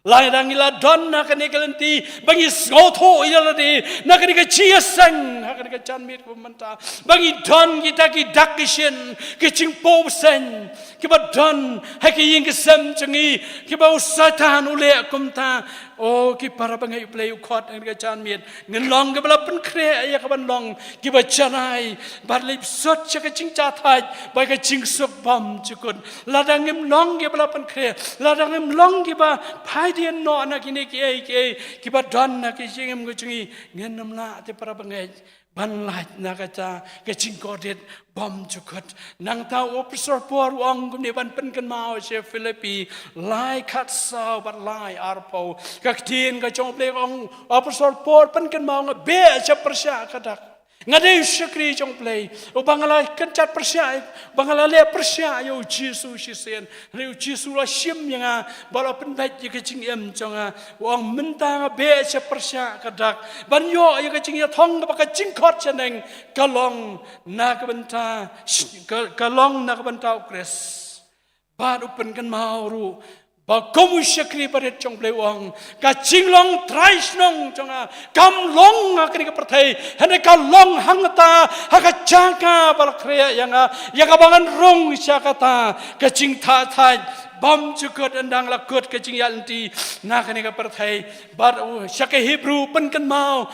Lada ngi la don ha kane ka lynti ba ngi sngewthuh ïa lade na kane ka jingïaseng ha kane ka janmiet kaba mynta, ba ngi don kita ki dak ki shin, ki jingpuh bseiñ, kiba don ha ki ïing ki sem jong ngi, kiba u Soitan u leh kumta. O ki para bangeit U Blei, u khot ha kane ka janmiet, ngin long kiba la pynkhreh ïa kaban long kiba janai bad leit bsut sha ka jingjahthait bad ka jingsuk bymjukut. Lada ngim long kiba la pynkhreh, lada ngim long kiba phai dien noh na kine kiei kiei kiba don ha ki jingim ka jong ngi, ngin ym lah te para bangeit ban lait na kata ka jingkordit bymjukut. Nangta u apostol Paul u ong kumne ban pynkynmaw sha Philippi lai khatsaw bad lai arphew. Ka ktien ka jong U Blei, ong u apostol Paul, pynkynmaw, nga beh sha pyrshah ka dak. Nga dei u shakri jong U Blei uba nga la kynjat pyrshah, uba nga la leh pyrshah ïa U Jisu shisien. Hynrei U Jisu u la shim ïa nga bad u la pynbeit ïa ka jingim jong nga. U ong mynta nga beh sha pyrshah ka dak ban ïoh ïa ka jingïathong kaba ka jingkhot shaneng ka long na ka bynta, ka, ka long na ka bynta U Khrist. Bad u pynkynmaw ruh ba kum u shakri barit jong U Blei, u ong ka jinglong trai shnong jong nga kam long ha kane ka pyrthei, hynrei ka long hangta ha ka jaka ba la khreh ïa nga, ïa kaba ngan rung sha kata ka jingthathait bymjukut ynda nga la kut ka jingïaid lynti na kane ka pyrthei. Bad u sha ki Hebru pynkynmaw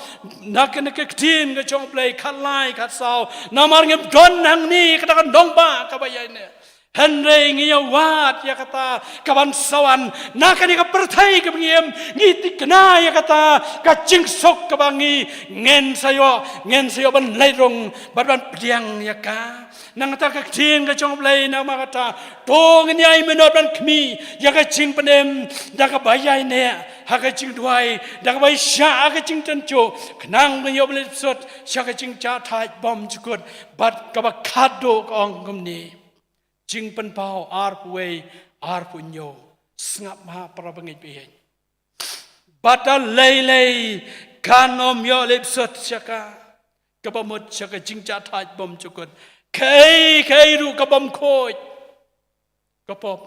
na kane ka ktien ka jong U Blei khatlai khatsaw, namar ngim don hangne kata ka nongbah kaba ïaineh, hynrei ngi ïawad ïa kata kaban sa wan. Na kane ka pyrthei kaba ngi im, ngi thikna ïa kata ka jingsuk kaba ngi, ngin sa ïoh, ngin sa ïoh ban leit rung bad ban pdiang ïa ka. Nangta ka ktien ka jong U Blei namar kata, to ngin ïai minot ban khmih ïa ka jingpynim da kaba ïaineh ha ka jingduwai, da kaba ïaishah ha ka jingtynjuh, khnang ba ngin ïoh ban leit bsut sha ka jingjahthait bymjukut. Bad kaba khatduh ka ong kumne. Jingpynpaw arphew wei, arphew hynñiew. Sngap ma para bangeit ba ïeit. Bad da lei lei kan ym ïoh leit bsut sha ka, kaba mut sha ka jingjahthait bymjukut. Kaei kaei ruh ka bym khuid, ka pop,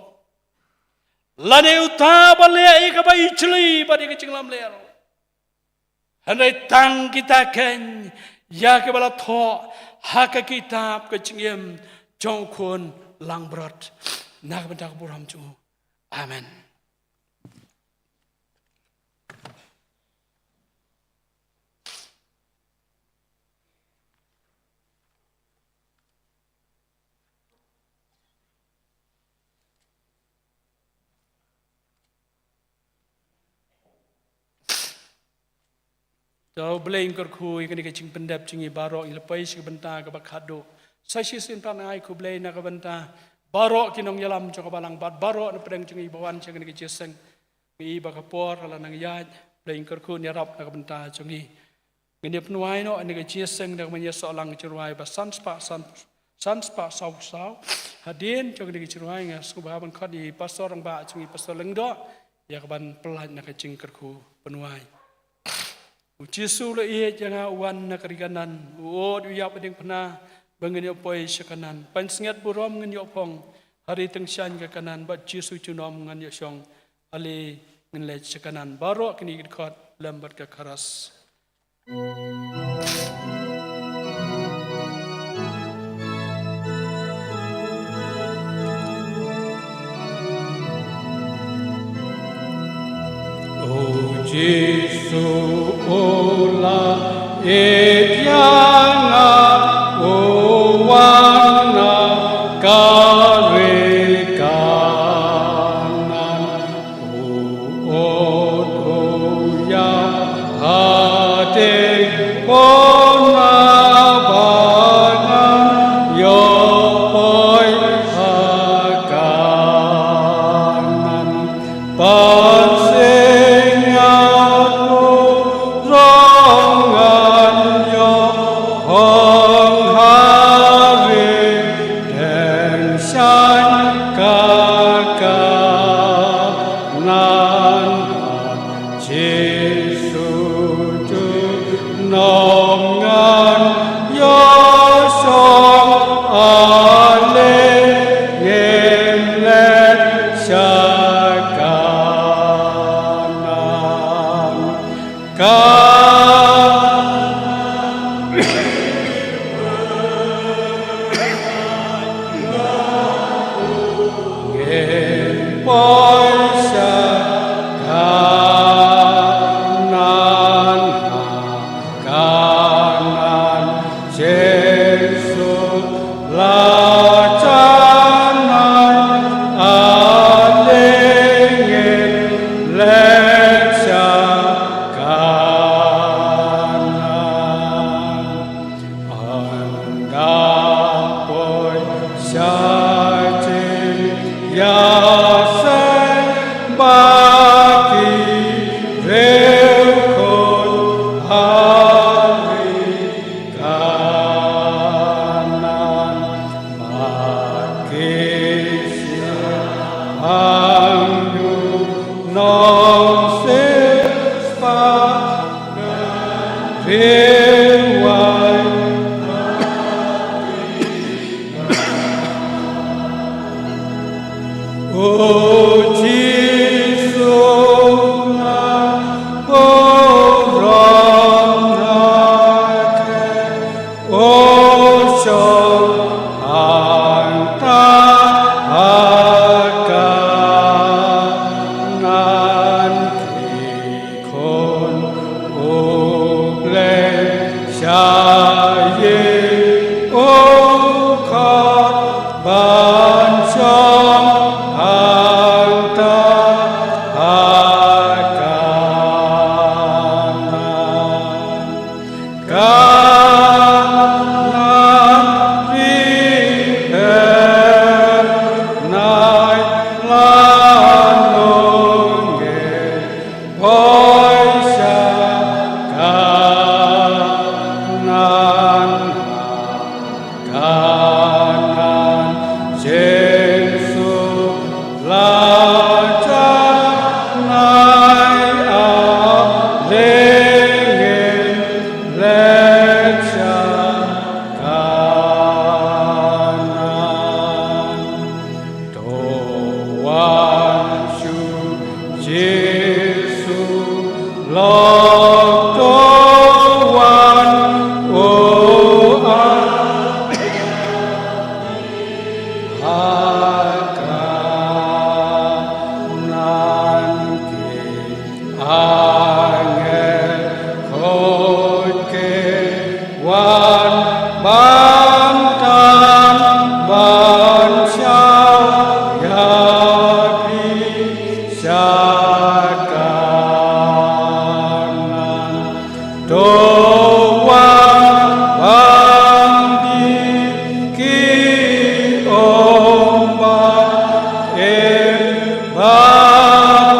lane uta ba leh ïa kaba ijli bad ïa ka jinglamler. Hynrei tang kita keiñ ïa kiba la thoh ha ka kitab ka jingim jong U Khun langbrot. Na ka bynta ka burom jong U. Amen. To U Blei un kyrkhu ïa kane ka jingpyndep jong ngi baroh, ngi la poi sha ka bynta kaba khatduh. Sa shisien pat nga ai khublei na ka bynta baroh ki nongïalam jong ka balang bad baroh na pdeng jong ngi ba wan sha kane ka jingïaseng. Ngi i ba ka por ka la nang ïaid, Blei un kyrkhu un ïarap na ka bynta jong ngi. Ngin ïa pynwai noh ïa kane ka jingïaseng da ka ban ïasoh lang ka jingrwai ba san spah san, san spah saw saw. Hadien jong kane ka jingrwai nga sngewbha ban khot ïa i Pastor Rangbah jong ngi, Pastor Lyngdoh, ïa ka ban pyllait na ka jingkyrkhu pynwai. U Jisu u la ïeit ïa nga, u wan na ka ri Kanaan, u ot u ïap ha diengphna ba ngin ïoh poi sha Kanaan. Pansngiat burom ngin ïoh phong, ha ri tyngshaiñ ka Kanaan, bad Jisu junom ngan ïoh shong, ale ngin leit sha Kanaan. Baroh kine ki dkhot lem bad ka chorus. O Jisu u la ïeit ïa nga, u wan na ka ri Kanaan. U ot u ïap ha diengphna ba ngan ïoh poi ha Kanaan. Ban sngewthuh ngan ïoh Poi sha Kanaan, ha Kanaan, Jisu la janai, ale ngin leit sha Kanaan. Ynda poi sha jingïaseng bad ki riewkhuid ha ri Kanaan, bad ki shiang ha u nongsiewspah, Khun u Blei sha ïing u khot ban shong hangta ha Kanaan. Kanaan ri pher, nai la nongin poi sha Kanaan. Kanaan, Jisu la janai, ale ngin leit sha Kanaan. To wan shuh Jisu, lok to wan, u ap ha Kanaan. Ki angel khuid ki wan ban tan ban shaw ïa phi sha Kanaan. To wan ban die ki ong ba im ba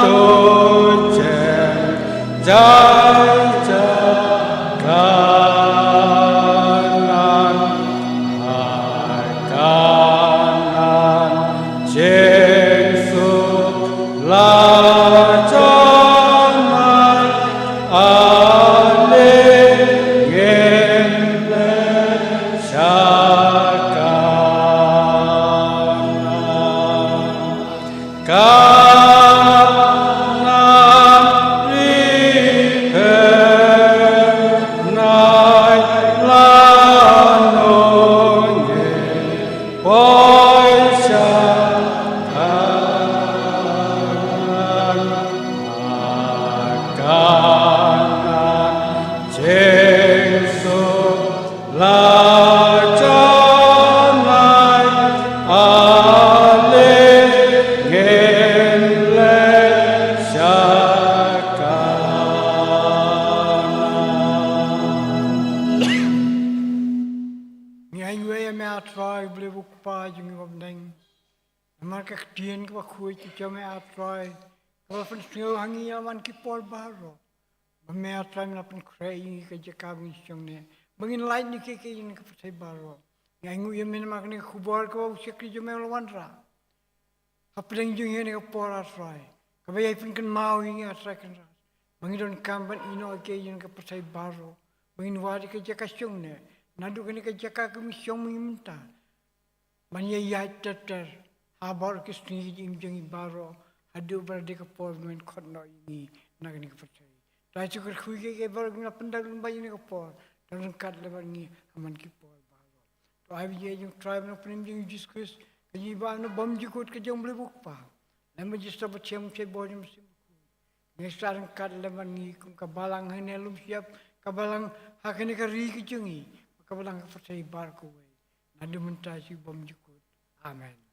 to jem jai jaka nan ha Kanaan. Jisu la janai, ale ngin leit sha Kanaan. Kanaan ri pher, nai la nongin poi sha Kanaan. Ha Kanaan Jisu la janai, ale ngin leit sha Kanaan. Ngi ainguh ïa me, A Trai, U Blei U Kpa jong ngi uba bneng. Namar ka ktien kaba khuid ka jong me, A Trai, kaba pynsngew ha ngi ïa man ki por baroh ba me, A Trai, me la pynkhreh ïa ngi ka jaka ba ngin shong ne ba ngin lait ne kiei kiei jong ka pyrthei baroh. Ngi ainguh ïa me namar kane ka khubor kaba u shakri jong me u la wanrah hapdeng jong ngi ha kane ka por, A Trai, kaba ïai pynkynmaw ïa ngi, A Trai Kynrad, ba ngi donkam ban ïehnoh ïa kiei jong ka pyrthei baroh, ba ngin wad ïa ka jaka shong ne, naduh kane ka jaka kaba ngi shong mynta, ban ïaid ter ter ha baroh ki sngi ki jingim jong ngi baroh, haduh ba la dei ka por ba men khot noh ïa ngi na kane ka pyrthei. Trai, to kyrkhu ïa kiei kiei baroh kiba la pyndonkam ïa kane ka por, to ryngkat lem bad ngi ha man ki por baroh. To ai ba ïa jong Trai ba nongpynim jong ngi Jisu Khrist, ka jingbam, ka jingbymjukut ka jong U Blei U Kpa, Lem bad jingsngewbha ba shem sha bor jong U Mynsiem Bakhuid. Ngi sa ryngkat lem bad ngi kum ka balang hangne ha lum shyiap, ka balang ha kane ka ri ka jong ngi, ka balang ka pyrthei baroh kawei. Naduh mynta sha u bymjukut. Amen.